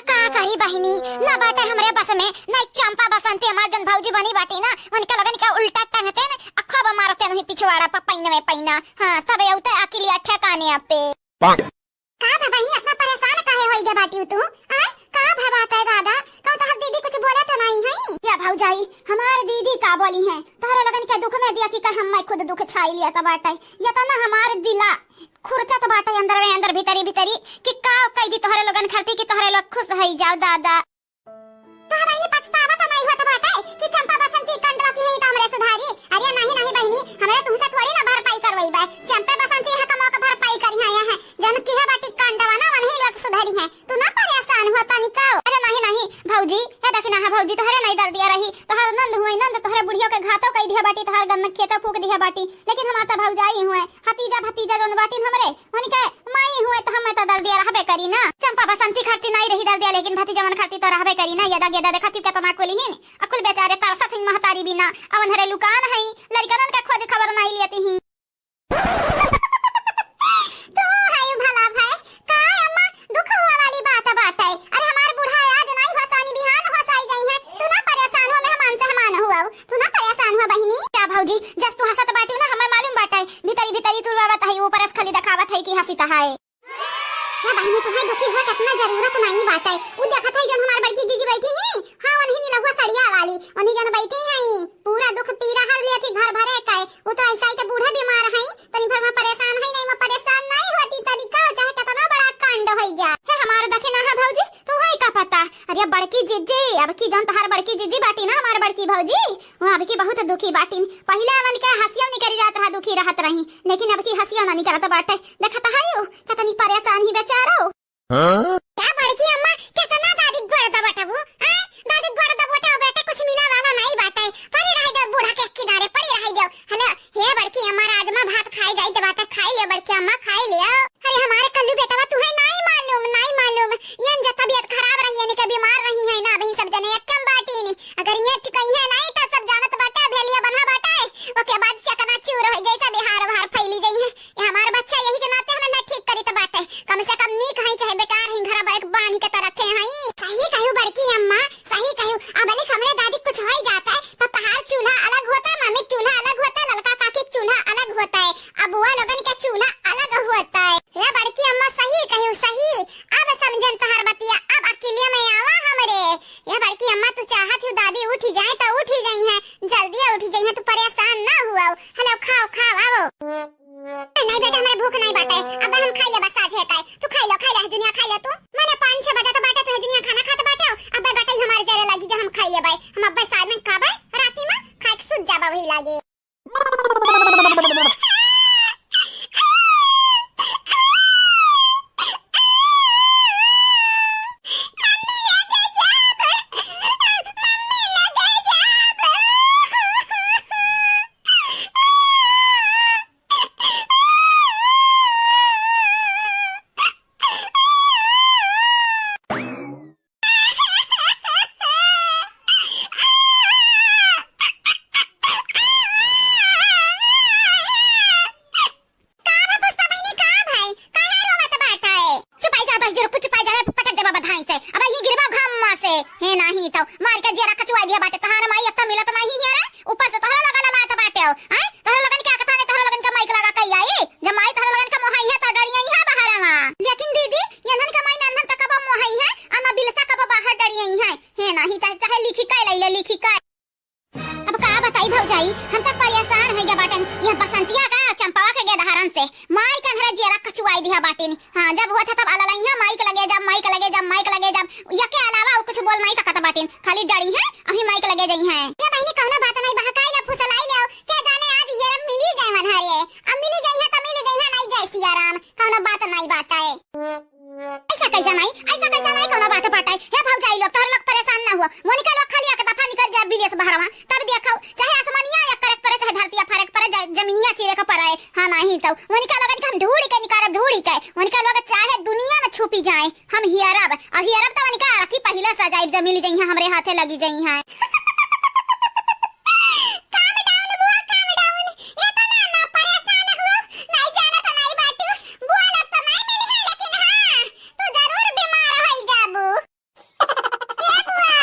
का करी बहिनी, ना बाटे हमरे बस में, नहीं चंपा बसंती हमार जन भौजी बनी बाटी ना, उनके लगन के उल्टा टंगते न, आ खूब मारते नहीं पिछवाड़ा पर पैन में पैना। हाँ, तब ये उते अकिलिया ठेकाने पे। का बा बहिनी, इतना परेशान काहे होई गे बाटिउ तू? आय, का भा बाटे दादा? कहूँ तोहर दीदी कुछ बोले तो नहीं है? या भौजाई, हमार दीदी का बोली है? तोहरे लगन के दुख में दिया कि कह हम मैं खुद दुख छाई लिया त बाटे। या तो ना हमार दिला खुरचत बाटे अंदर में अंदर भीतरी भीतरी कि का कह दी तोहरे लोगन खरती कि तोहरे लोग खुश होई जाओ दादा। तो बहिनी पछतावा तो नहीं होत बाटे कि चंपा बसंती कंडवा की है तो हमरे सुधारी? अरे नहीं नहीं बहिनी, हमरे तुमसे थोड़ी ना भरपाई करवाई बा। चंपा बसंती है कमवा के भरपाई करी है, यहाँ जौन की है बाटी कंडवा ना वही लोग सुधारी है। तू ना परेशान हुआ तनिको। अरे नहीं नहीं भौजी, हे देखी ना है भौजी, तोहरे नहीं दर्दिया रही, तोहर नंद हुए नंद तोहरे बुढ़ियो के घातो कई दिया बाटी, तोहर गन्ना खेतो फूक दिया बाटी, लेकिन हमार तो भौजाई हुए, हतीजा भतीजा जौन बाटिन हमरे, उनके माई हुए त हमें त दर्दिया रहबे करी ना। चंपा बसंती खातिर नाई रही दर्दिया, लेकिन भतीजवन खातिर त रहबे करी ना। यदा गेदा देखा तू केतना कुलिहिन, अकुल बेचारे तरसत हिन महतारी बिना, अवन हरे लुकान हई, लड़िकनन के खोज खबर नाई लियती ही। तू हई भला भाई, का अम्मा दुख हुआ वाली बात बाटे? अरे हमार बूढ़ा आज नाई होसानी बिहान होसाई गई है, तू ना परेशान हो, मेहमान से हमान हुआ, तू ना परेशान हो बहिनी। क्या भौजी, जस तू हंसत बाटू ना, हमें मालूम बाटे, भीतरी भीतरी तू रोवत है, ऊपर से खाली दिखावत है कि हंसी तहाए। ए बहिनी, तुहे दुखी हुए कितना जरूरत नहीं बाटे। उ देखत है जौन हमार बड़की जीजी बैठी ही, हाँ, वही निलहुआ सड़िया वाली, वही जौन बैठी है, पूरा दुख पीरा हर लेती घर भरे के। उ तो ऐसा ही तो बूढ़े बीमार है, तनी भर में परेशान है, नहीं मैं परेशान नहीं होती तनिको, चाहे कितना बड़ा कांड हो जा। हे हमार दखिना है भौजी, तुहे का पता। अरे बड़की जीजी, अब की जौन तोहार बड़की जीजी बाटी ना, हमार बड़की भौजी, वो अब की बहुत दुखी बाटी। पहिले उनके हंसियों निकल जात रहा, दुखी रहत रही, लेकिन अब की हंसियों ना निकलत बाटे। देखत है यू, कितनी परेशान ही बेचारो। हाँ? क्या बड़की अम्मा, कितना दादी गोड़ दबोटबू? हैं? दादी गोड़ दबोटा बेटे, कुछ मिला वाला नहीं बाटे। पड़ी रह दे बूढ़ा के किनारे, पड़ी रह दे। हेलो, हे बड़की अम्मा, राजमा भात खाए जाई त बाटे, खाई लियो बड़की अम्मा, खाई लियो। अरे हमारे कल्लू बेटवा, तुहे नहीं मालूम, नहीं मालूम। ये इनके तबीयत खराब रही है, इनके बीमार रही है ना, अभी सब जने एकदम बाटी नहीं। अगर ये ठिकाई है नहीं तो सब जानत बाटे, भेलिया बना बाटे। ओके बाद चकना चूर हो जैसा बिहार उहार फैली गई है। ये हमार बच्चा यही के नाते हमें ना ठीक करी त बाटे। कम से कम नीक हई चाहे बेकार हई, घर पर एक बांध के त रखे हई। सही कहू बड़की अम्मा, आगे। का बा पुष्पा बहिनी, का भाई? काहे रोवत बाटे? चुपाई जा, दस रुपये चुपाई जा, पटक देबा बधाई से। अब ही गिरबा घाम मा से। हे नाही तो मार के जियरा कचुआई दिया बाटे। तहार माई एक तो मिलत नाही है रे, ऊपर से तोहरा लगा ललात बाटे हो। हैं? तोहरा लगन के आकता ने तोहरा लगन के माइक लगा के आई? जब माई तोहरा लगन के मोहाई है तो डरिया ही है बाहर मा। लेकिन दीदी, ये नन के माई नंदन का कब मोहाई है, आ ना बिलसा कब बाहर डरिया ही है। हे नाही तो चाहे लिखी के ले ले, लिखी के। अब का बताई भौजाई, हम त परेशान होइ गया बाटेन। यह बसंतिया का चंपावा के गेदहरन से माई के अंधरा जियरा कचुआई दिहा बाटेन। हाँ, जब होत है तब अलालाइहा माई के लगे जब, माई के लगे जब, माई के लगे जब। यके अलावा उ कुछ बोल नाही सकत बाटेन, खाली डरिहे, अभी माई के लगे जइहे। ये बहिनी कौनो बात नाही, बहकाई ला, फुसलाई ला, के जाने आज ये मिली जाए वनहरे। अब मिली जइहे त मिली जइहे, नाही जय सिया राम, कौनो बात नाही बाटे। ऐसा कैसा नाही, ऐसा कैसा नाही, कौनो बात बाटे। हे भौजाई लोग, तोहर लोग परेशान ना हुआ। मोनिका लोग खाली एक दफा निकर जा बिलेस बहरवा, तब देखो, चाहे आसमानिया एक करे परे, चाहे धरतिया फरक परे, ज-, जमीनिया चीरे के परे। हाँ, नाही तो मोनिका लोगन के हम ढूंढ के निकारब, ढूंढ के। मोनिका लोग चाहे दुनिया में छुपी जाए, हम हियरब। और हियरब तो मोनिका अरथी पहिले से जाइब, जब मिली जइहे, हमरे हाथे लगी जइहे। Calm down बुआ, calm down। इतना ना परेशान हुआ, नाही जानत नाही बाटू। बुआ लोग तो नाही मिली है, लेकिन हाँ, तू जरूर बीमार होई जाबू। ए बुआ,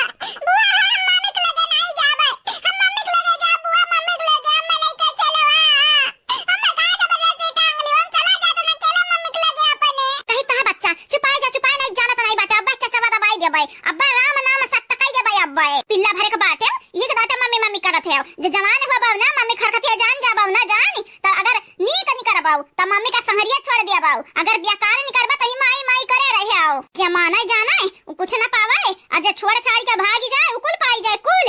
बुआ हो, हम मम्मी के लगे नाही जाबे। हम मम्मी के लगे जाब, बुआ, मम्मी के लगे, हमें लेके चलो, हाँ। हम ना का जबरदस्ती टांग ली, हम चला जात ना अकेले मम्मी के लगे अपने। कही तहा बच्चा, चुपाई जा, चुपाई नाही जानत नाही बाटे। अब्बे चचवा दबाई देबे, अब्बे राम नाम सत्य कई देबे अब्बे। पिल्ला भरे के बाटे, यही के दाते मम्मी मम्मी करत है। जे जवान हो बाबू ना, मम्मी खरखतिया जान जा बाबू ना जान, त अगर नीक नहीं करबाऊ, त मम्मी का संगरिया छोड़ दिया बाऊ। अगर बेकार नहीं करबा, त ही माई माई करे रहे आओ। जे माने जाने, उ कुछ ना पावे, आ जे छोड़ छाड़ के भागी जाए, उ कुल पाई जाए, कुल।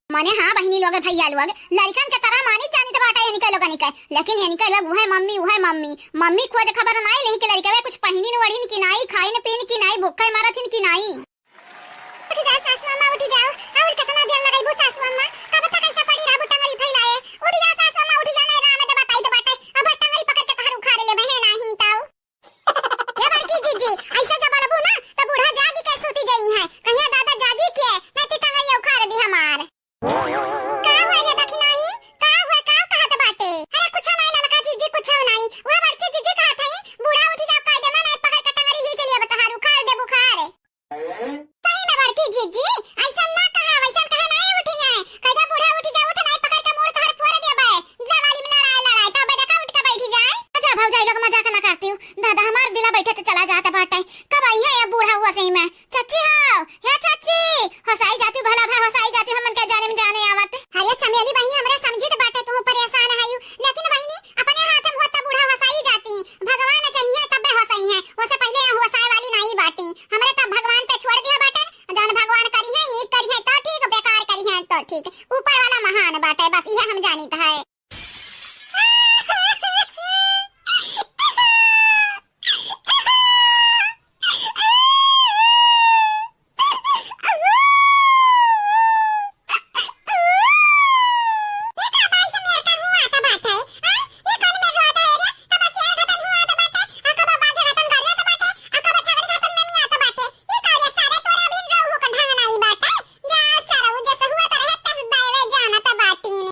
मने हाँ बहिनी लोग, भैया लोग, लड़िकन के तरह मानी जानी त बाटा यनिके लोगन के, लेकिन यनिके लोग उहे मम्मी, उहे मम्मी, मम्मी खोज खबर नाई लेही कि लड़िकवे कुछ पहिनिन ओढ़िन कि नाई, खाइन पीन कि नाई, भूखे मरथिन कि नाई। उठ जाओ सासू अम्मा, उठ जाओ। और कितना देर लगइबू सासू अम्मा? कब तक ऐसा पड़ी रहबू टंगरी फैलाए? उठ जाओ सासू अम्मा, उठ जाओ, नहीं राम दे बताई तो बाटे। अब टंगरी पकड़ के तहर उखाड़ लेबे, हे नाही ताऊ। ए बड़की जीजी, ऐसे जब बोलबू ना, तो बूढ़ा जागी के सूती जइहे। कहिया दादा जागी के, नहीं तो टंगरी उखाड़ दी हमार। का हुआ ये दखिनाई? का हुआ, का कहत बाटे? अरे कुछ नहीं ललका जीजी, कुछ नहीं। वह बड़की जीजी कहत हई, बूढ़ा उठ जाओ, कायदे में नहीं पकड़ के टंगरी ही चलिए बतहार उखाड़ दे बुखार। सही में बड़की जीजी, ऐसन ना कहा, वैसन कहे नहीं उठी है। कह दे बूढ़ा उठ जा, उठ नहीं पकड़ के मूड़ तोहर फोड़ देबे। जवाली में लड़ाई, लड़ाई, तब देखा उठ के बैठी जाए। अच्छा भौजाई लोग मजाक ना करती हूँ। दादा हमार दिला बैठे तो चला जाता बाटे। कब आई है ये बूढ़ा हुआ सही में? चाची हो, हे चाची, होसाई जाती भला भा होसाई जाती हमन के जाने में जाने आवत। अरे चमेली बहिनी, हमरा समझी तो बाटे तू परेशान है यू, लेकिन बहिनी अपने हाथ में होता बूढ़ा होसाई जाती। भगवान चाहिए तबे होसई है, ओसे पहले यहाँ होसाए वाली नहीं बाटी। हमरे तब भगवान पे छोड़ दिया बाटे, जौन भगवान करी है, नीक करी है तो ठीक, बेकार करी है तो ठीक, ऊपर वाला महान बाटे, बस यह हम जानित है। जा सरऊ, जस हुआ त रहे, तस दैवे जानत बाटीन।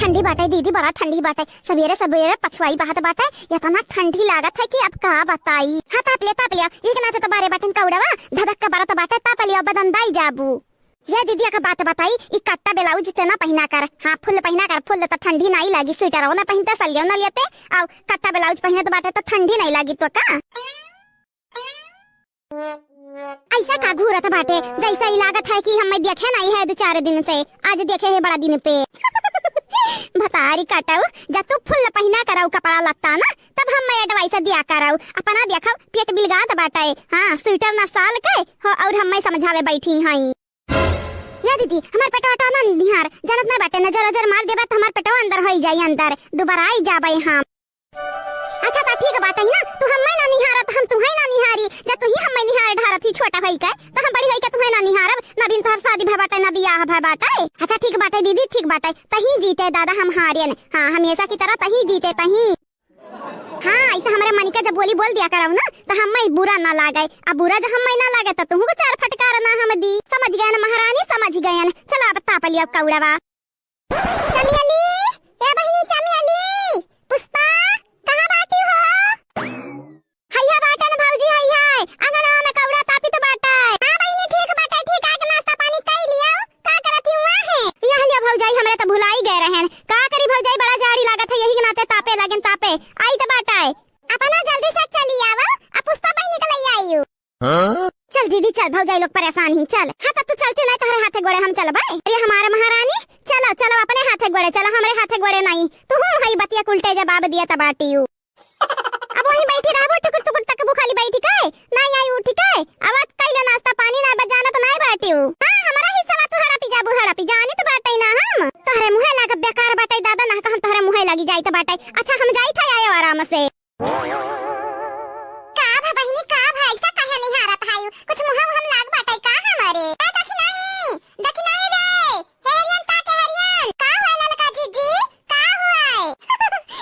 ठंडी बाटे दीदी, बड़ा ठंडी बाटे। सबेरे सबेरे पछुआई बहत बाटे, एतना ठंडी लागत है कि अब का बताई। हाँ, ताप लिया, ताप लिया। एक नाते तो बारे बाटिन कौड़वा, धधक के बरत बाटे, ताप लिया, बदन दाई जाबू। ये दीदी, एक बात बताई, ई कट्टा ब्लाउज ते ना पहिना कर। हाँ, फुल पहिना कर, फुल तो ठंडी नाई लागी, स्वेटरवा ना पहिनते, सलियो ना लेते, अउ कट्टा ब्लाउज पहिनत बाटे तो ठंडी नाई लागी तो का? ऐसा का घूरत बाटे, जैसे ई लागत है कि हमें देखे नाई है दो चार दिन से, आज देखे है बड़ा दिन पे। भतारी काटऊ, जब तू फुल पहिना करऊ कपड़ा लत्ता ना, तब हमें advice दिया करऊ। अपना देखऊ, पेट बिलगात बाटे, हाँ, स्वेटर ना साल के हो, अउर हमें समझावे बैठी हई। या दीदी, हमार पेटवा वटवा ना निहार, जानत ना बाटे, नजर वजर मार देबा त हमार पेटवा अंदर होई जाई, अंदर दुबारा आई जाबे हम। अच्छा, त ठीक बाटे ही ना, तू हमें ना निहारत, हम तुहे ना निहारी। जब तू ही हमें निहार ढारत ही छोटा होई के, त हम बड़ी होई के तुहे ना निहारब। ना बिन तोहर शादी भय बाटे, ना बियाह भय बाटे। अच्छा, ठीक बाटे दीदी, ठीक बाटे, तही जीते दादा, हम हारेन। हाँ, हमेशा की तरह तही जीते, तही। हाँ, ऐसा हमरे मनिका जब बोली बोल दिया करब ना, त हमें बुरा ना लागे। अब बुरा जब हमें ना लागे, त तुहू को चार फटकार ना हम दी। समझ गयन महारानी, समझ गयन। चला, अब ताप लिया कौड़वा। चमेली, ए बहिनी चमेली, पुष्पा, कहाँ बाटी हो? हइया बाटन भौजी, हइया, अंगनवा में कौड़ा तापित बाटे। हाँ बहिनी, ठीक बाटे, ठीक, आके नाश्ता पानी कई लियो। का करत ही हुआ है? यह लियो भौजाई, हमरे त भुलाई गए रहन। का करी भौजाई, बड़ा जाड़ी लागत है, यही के नाते तापे लागेन, तापे। आई त बाटे। अपना जल्दी से चली आवा, आ पुष्पा बहिनी के लई आइयो। हाँ? चल दीदी चल, भौजाई लोग परेशान ही, चल। हाँ, त तू चलती नहीं, तोहरे हाथे गोड़े हम चलबे। अरे हमारे महारानी, चलो चलो, अपने हाथे गोड़े चलो, हमरे हाथे गोड़े नहीं। तू हूँ हई बतिया के उल्टे जवाब दिया त बाटियो। अब वहीं बैठी रहबो, टुकुर टुकुर तकबू खाली बैठी के? नहीं आई उठी के? अब आज कइलो नाश्ता पानी ना बजानत नहीं बाटियो। हाँ, हमारा हिस्सा तू हड़पी जाबू, हड़पी जानी त बाटे ना हम। तोहरे मुँहे लाग बेकार बाटे दादा, ना कहम तोहरे मुँहे लागी जाई त बाटे। अच्छा हम जाई था आयो आराम से। का भा बहिनी, का भा, ऐसा काहे निहारत हायु? कुछ मुँह उहम लाग बाटे का हमरे? का देखी नाही, देखी नाही रे, हेरियन ता के हेरियन, का हुआ ललका जीजी, का हुआ?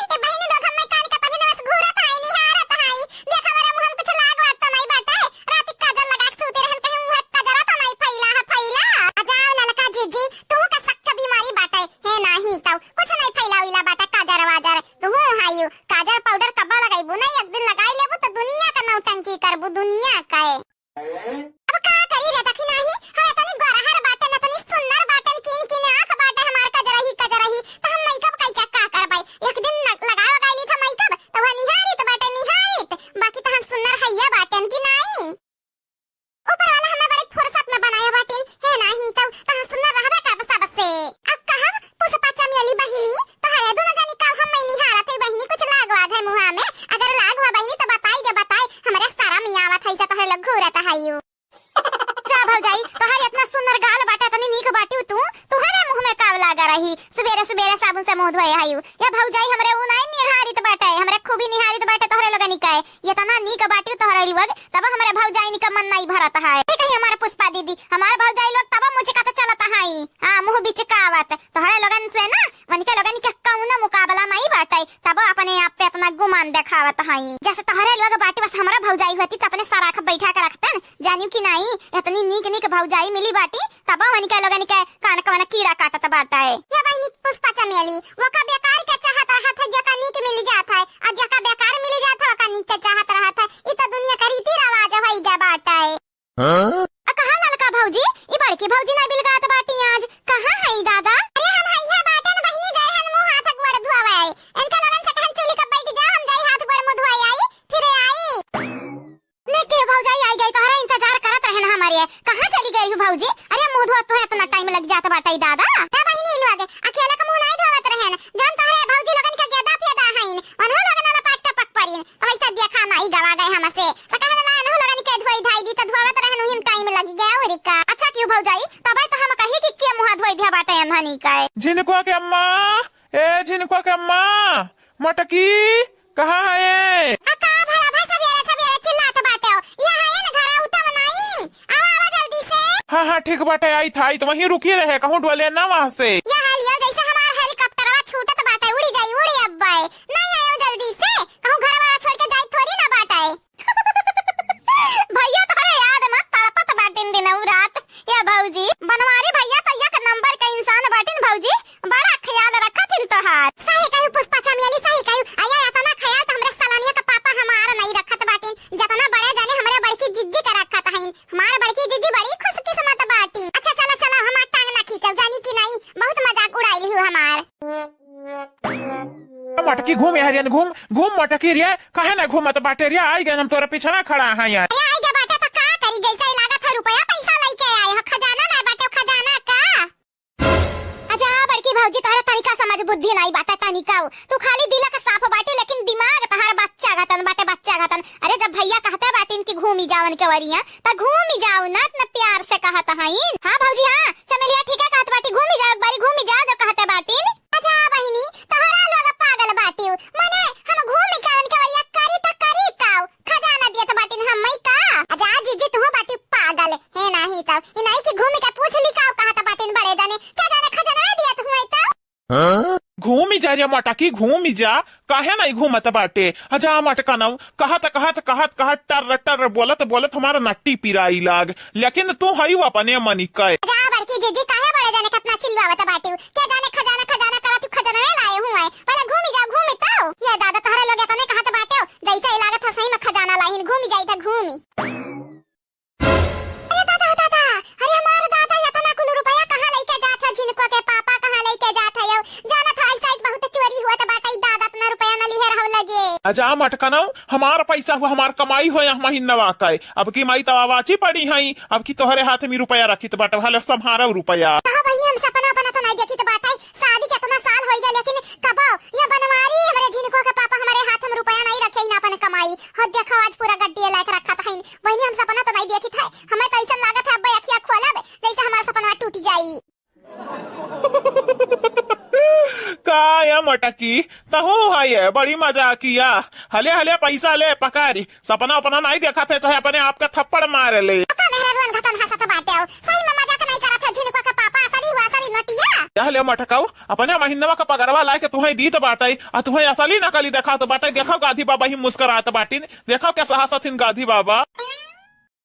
ए बहिनी लोग, हम्मे कान का तभी नवस घूरत हाई, निहारत हाई, देख हमरे मुँह में कुछ लाग वाग तो नहीं बाटे, रात के काजर लगा के सूते रहन, कहीं मुँह काजरा तो नहीं फैला है, फैला? आ जाओ ललका जीजी, तू का शक के बीमारी बाटे, हे नाही तौ, कुछ नहीं फैला उला बाटे काजर वाजर, तू हायु, काजर पाउडर कब्बा लगाइबू नहीं, एक दिन लगाई लेबू त दुनिया का नौटंकी करबू, दुनिया का। अब का करी रे दखिनाही, हम इतनी गोरहर बाटन, इतनी सुंदर बाटन, कीन कीन आँख बाटे हमार कजरही कजरही, त हम मेकअप कई के का करबै? एक दिन न-, लगावा गइली था मेकअप, त वह निहारित बाटे निहारित, बाकी त हम सुंदर हइया बाटन कि नाई? ऊपर वाला हमें बड़े फुर्सत में बनाया बाटिन, हे नाही तौ, त हम सुंदर रहबे करब सबसे। अब कहब पुष्पा चमेली बहिनी, तोहरे दोनों जनी का हम नहीं निहारत है बहिनी, कुछ लाग वाग है मुँहा में, अगर लाग हुआ बहिनी त बताई दे, बताई, हमरे शरम ही आवत है, तोहरे लोग घूरत है यू। जा भौजाई, तोहर इतना सुंदर गाल बाटे, इतनी नीक बाटी तू, तुहरे मुँह में काव लागा रही? सुबेरे सुबेरे साबुन से मुँह धोए हायु। या भौजाई, हमरे ऊ नाई निहारित बाटे, हमरे खूबी निहारित बाटे तोहरे लोगनी के। इतना नीक बाटी तोहरे लोग, तब हमरे भौजाई का मन नाई भरत है। ये कहीं हमारे पुष्पा दीदी, हमार भौजाई लोग तब मुझे का तो चलत है। हाँ, मुँह बिचकावत। तोहरे लोगन से ना, उनके लोगन के कौनो मुकाबला नाई बाटे, तब अपने आप पे इतना गुमान देखावत है। जैसे तोहरे लोग बाटे, बस हमरा भौजाई होती त अपने सराख बैठा के रखतन, जानियो कि नाई, इतनी नीक नीक भौजाई मिली बाटी, तब उनके लोगन के कान कवन कीड़ा काटत बाटे। या बहिनी पुष्पा चमेली, वो का बेकार के चाहत रहत है, जेका नीक मिल जात है, आ जेका बेकार मिल जात है, ओका नीक के चाहत रहत है। ई त दुनिया का रीति रिवाज होई गया बाटे। हाँ? आ कहाँ ललका भौजी? ई बड़की भौजी ना बिलगात बाटी आज। कहाँ है ई दादा? अरे हम हइया बाटन बहिनी, गए हन मुँह हाथ गोड़ धोवे। इनका लोगन से कहन चूल्ही का बैठ जा, हम जाई हाथ गोड़ मुँह धोए आई, फिर आई। मैं के भौजाई आई गई, तोहरा इंतजार करत रहन हमारे। कहाँ चली गई हो भौजी? अरे मुँह धोत तो इतना टाइम लग जात बाटे दादा। ए बहिनी लोग, अकेले का मुँह नहीं धोवत रहन, जौन तोहरे भौजी लोगन के गेदा फेदा हईन, उन्हों लोगन वाला पाक टपक परिन। अब ऐसा देखा नाई गवा गए हमसे। त कहन ला एनहु लोगन के धोई धाई दी त धोवत रहन उहिम टाइम लगी गया औरी का। अच्छा क्यों भौजाई, तबे तो हम कही कि के मुँह धोई दिया बाटे एन्हनी का। झिनकुआ के अम्मा, ए झिनकुआ के अम्मा, मटकी, कहाँ है? आ का भला भाई सबेरे सबेरे चिल्लात बाटे हो? यहाँ है ना घर उतम नाई। आवा आवा जल्दी से। हाँ हाँ ठीक बाटे, आई था, आई तो वहीं रुकी रहे, कहूँ डोले ना वहाँ से। यहाँ लियो जैसे हमार हेलीकॉप्टरवा छूटत बाटे, उड़ी जाई उड़ी अब्बे। नहीं आयो जल्दी से, कहूँ घर वाला छोड़ के जाई थोड़ी ना बाटे। भैया तोहरे याद में तड़पत बाटिन दिनऊ रात। या भौजी, बनवारी भैया तो एक नंबर के इंसान बाटिन भौजी, बड़ा ख्याल रखत हिन मटकी घूम, यहाँ रियन घूम, घूम मटकी रिया, काहे ना घूमत बाटे रिया? आई गए हम तोरा पिछवा खड़ा है यार। अरे आई गए बाटे तो का करी, जैसे ही लागत है रुपया पैसा लेके आए हो, खजाना ना बाटे, खजाना का? अच्छा बड़की भौजी, तोहरा तनिका समझ बुद्धि नहीं बाटे तनिका। तू खाली दिल के साफ बाटे, लेकिन दिमाग तोहर बच्चा घतन बाटे, बच्चा घतन। अरे जब भैया कहते बाटिन कि घूमी जाओ उनके वरिया, त घूमी जाओ ना, इतना प्यार से कहत हईन। हाँ भौजी, हाँ चमेलिया ठीक है कहत बाटी, घूमी जाओ एक बारी, घूमी जाओ जो कहते बाटिन। अच्छा बहिनी, तोहरा लोग पागल बाटिउ। मने हम घूमी का उनके वरिया, करी त करी काउ? खजाना दियत बाटिन हम मई का? अच्छा जीजी, तू बाटी पागल। हे नाही तब, ई नाही कि घूमी का पूछ ली काउ कहत बाटिन बड़े जाने। का जाने खजाना दियत हुए तब? घूमी जा रे मटकी, घूमी जा, काहे नहीं घूमत बाटे? अच्छा मटकनऊ, कहत कहत कहत कहत टर टर बोलत बोलत हमारा नट्टी पिराई लाग। लेकिन तू हई अपने मनी कय। जा बड़की जीजी, काहे बड़े जाने कितना चिल्लावत बाटिउ? के जाने खजाना खजाना करत खजानवे लाए हुए। पहले घूमी जाओ, घूमी तो। ये दादा तोहरे लोग इतने कहत बाटे, जैसे ही लागत है सही में खजाना लाइन, घूमी जाई था घूमी। अरे दादा, दादा, अरे हमार दादा, इतना कुल रुपया कहाँ लेके जात है? झिनको के पापा कहाँ लेके जात है यो? जानत है ऐसा बहुत चोरी हुआ तो बाटे, दादा इतना रुपया न लिहे रहो लगे। अजा मटकनऊ, हमार पैसा हुआ, हमार कमाई हुआ, यहाँ महीनवा का। अब की माई तवा बाची पड़ी हई, अब की तोहरे हाथ में रुपया रखित बाटे, हाले संभारो रुपया। कहा बहिनी, हम सपना अपना तो नहीं देखित बाटे, शादी के इतना साल होई गया, लेकिन कबो ये बनवारी हमरे झिनको के पापा हमारे हाथ में रुपया नहीं रखे ही ना अपन कमाई। हो देखो आज पूरा गड्डी लायक रखत हईन। बहिनी, हम सपना तो नहीं देखित है, हमें तो ऐसा लागत है अब अखिया खोलब जैसे हमारा सपना टूट जाई। का या मटकी, तहू है ये बड़ी मजाकिया। हले हले पैसा ले पकारी, सपना उपना नहीं देखत है, चाहे अपने आप का थप्पड़ मार ले। का मेहरा रुअन घतन हंसत बाटे हो? सही में मजाक नहीं करत है, झिनको के पापा असली हुआ असली नटिया। या ले मटकाऊ, अपने महीनवा का पगरवा लाए के तुहे दीत बाटे, आ तुहे असली नकली देखात बाटे। देखो गाधी बाबा ही मुस्कुरात बाटिन, देखो कैसा हंसथिन गाधी बाबा।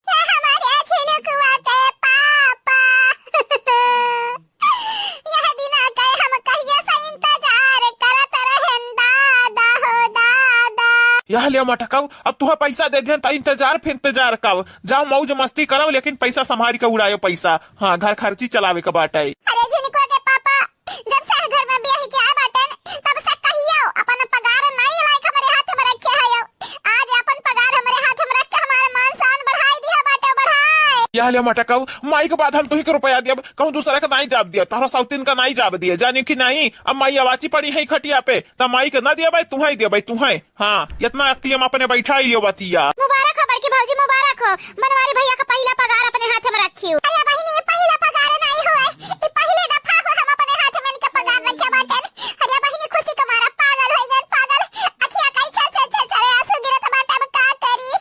हमारे झिनकुआ के पापा। यह दिना के हम कहिए से इंतजार करत रहेन दादा हो दादा। यह ले मटकाऊ, अब तुहे पैसा दे देन त इंतजार फिर इंतजार कब? जाओ मौज मस्ती करो, लेकिन पैसा संभारी के उड़ायो पैसा। हाँ, घर खर्ची चलावे के बाटे। अरे झिनकुआ के पापा, जब से घर में बियाह के आए बाटेन, तब से कहियो अपन पगार नहीं लायक हमरे हाथ में रखे है। आज अपन पगार हमरे हाथ में रख के हमारे मान शान बढ़ाई दिया बाटे, बढ़ाए। यह ले मटकाऊ, माई के बाद हम तुही के रुपया दियब, कहूँ दूसरा के नाई जाब दिया, तोहरा सौतीन का नाई जाब दिया, जानी कि नाई? अब माई अवाची पड़ी है खटिया पे, त माई के ना दिया भाई, तुहे दिया भाई, तुहे। हाँ, इतना अक्तियम अपने बैठा ही लियो बतिया। मुबारक हो बड़की भौजी, मुबारक हो। बनवारी भैया का पहिला पगार अपने हाथ में रखियो। अरे बहिनी, ये पहिला पगार नहीं हुए, ये पहले दफा हो हम अपने हाथ में इनका पगार रखे बाटेन। अरे बहिनी, खुशी के मारा पागल हो गए, पागल। अखिया कई छल छल छल छल आंसू गिरत बाटे, अब का करी?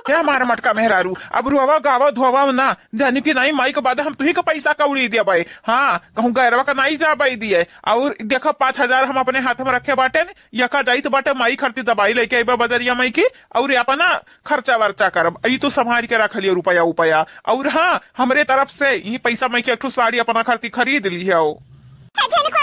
हे हमार मटका मेहरारू, अब रोवा गावा धोवा ना, जानी कि नाई, माई के बाद हम तुही के पैसा कौड़ी देबे। हाँ, कहूँ गैरवा का नाई जाबे दिए। और देखो, पाँच हजार हम अपने हाथ में रखे बाटेन, यका जाइत बाटे माई खरती दवाई लेके अइबे बजरिया माई की, और अपना खर्चा वर्चा करब। ई तो संभाल के रख लियो रुपया उपया। और हाँ, हमरे तरफ से ई पैसा माई के एक ठो साड़ी अपना खरती खरीद लियो। हे झिनकुआ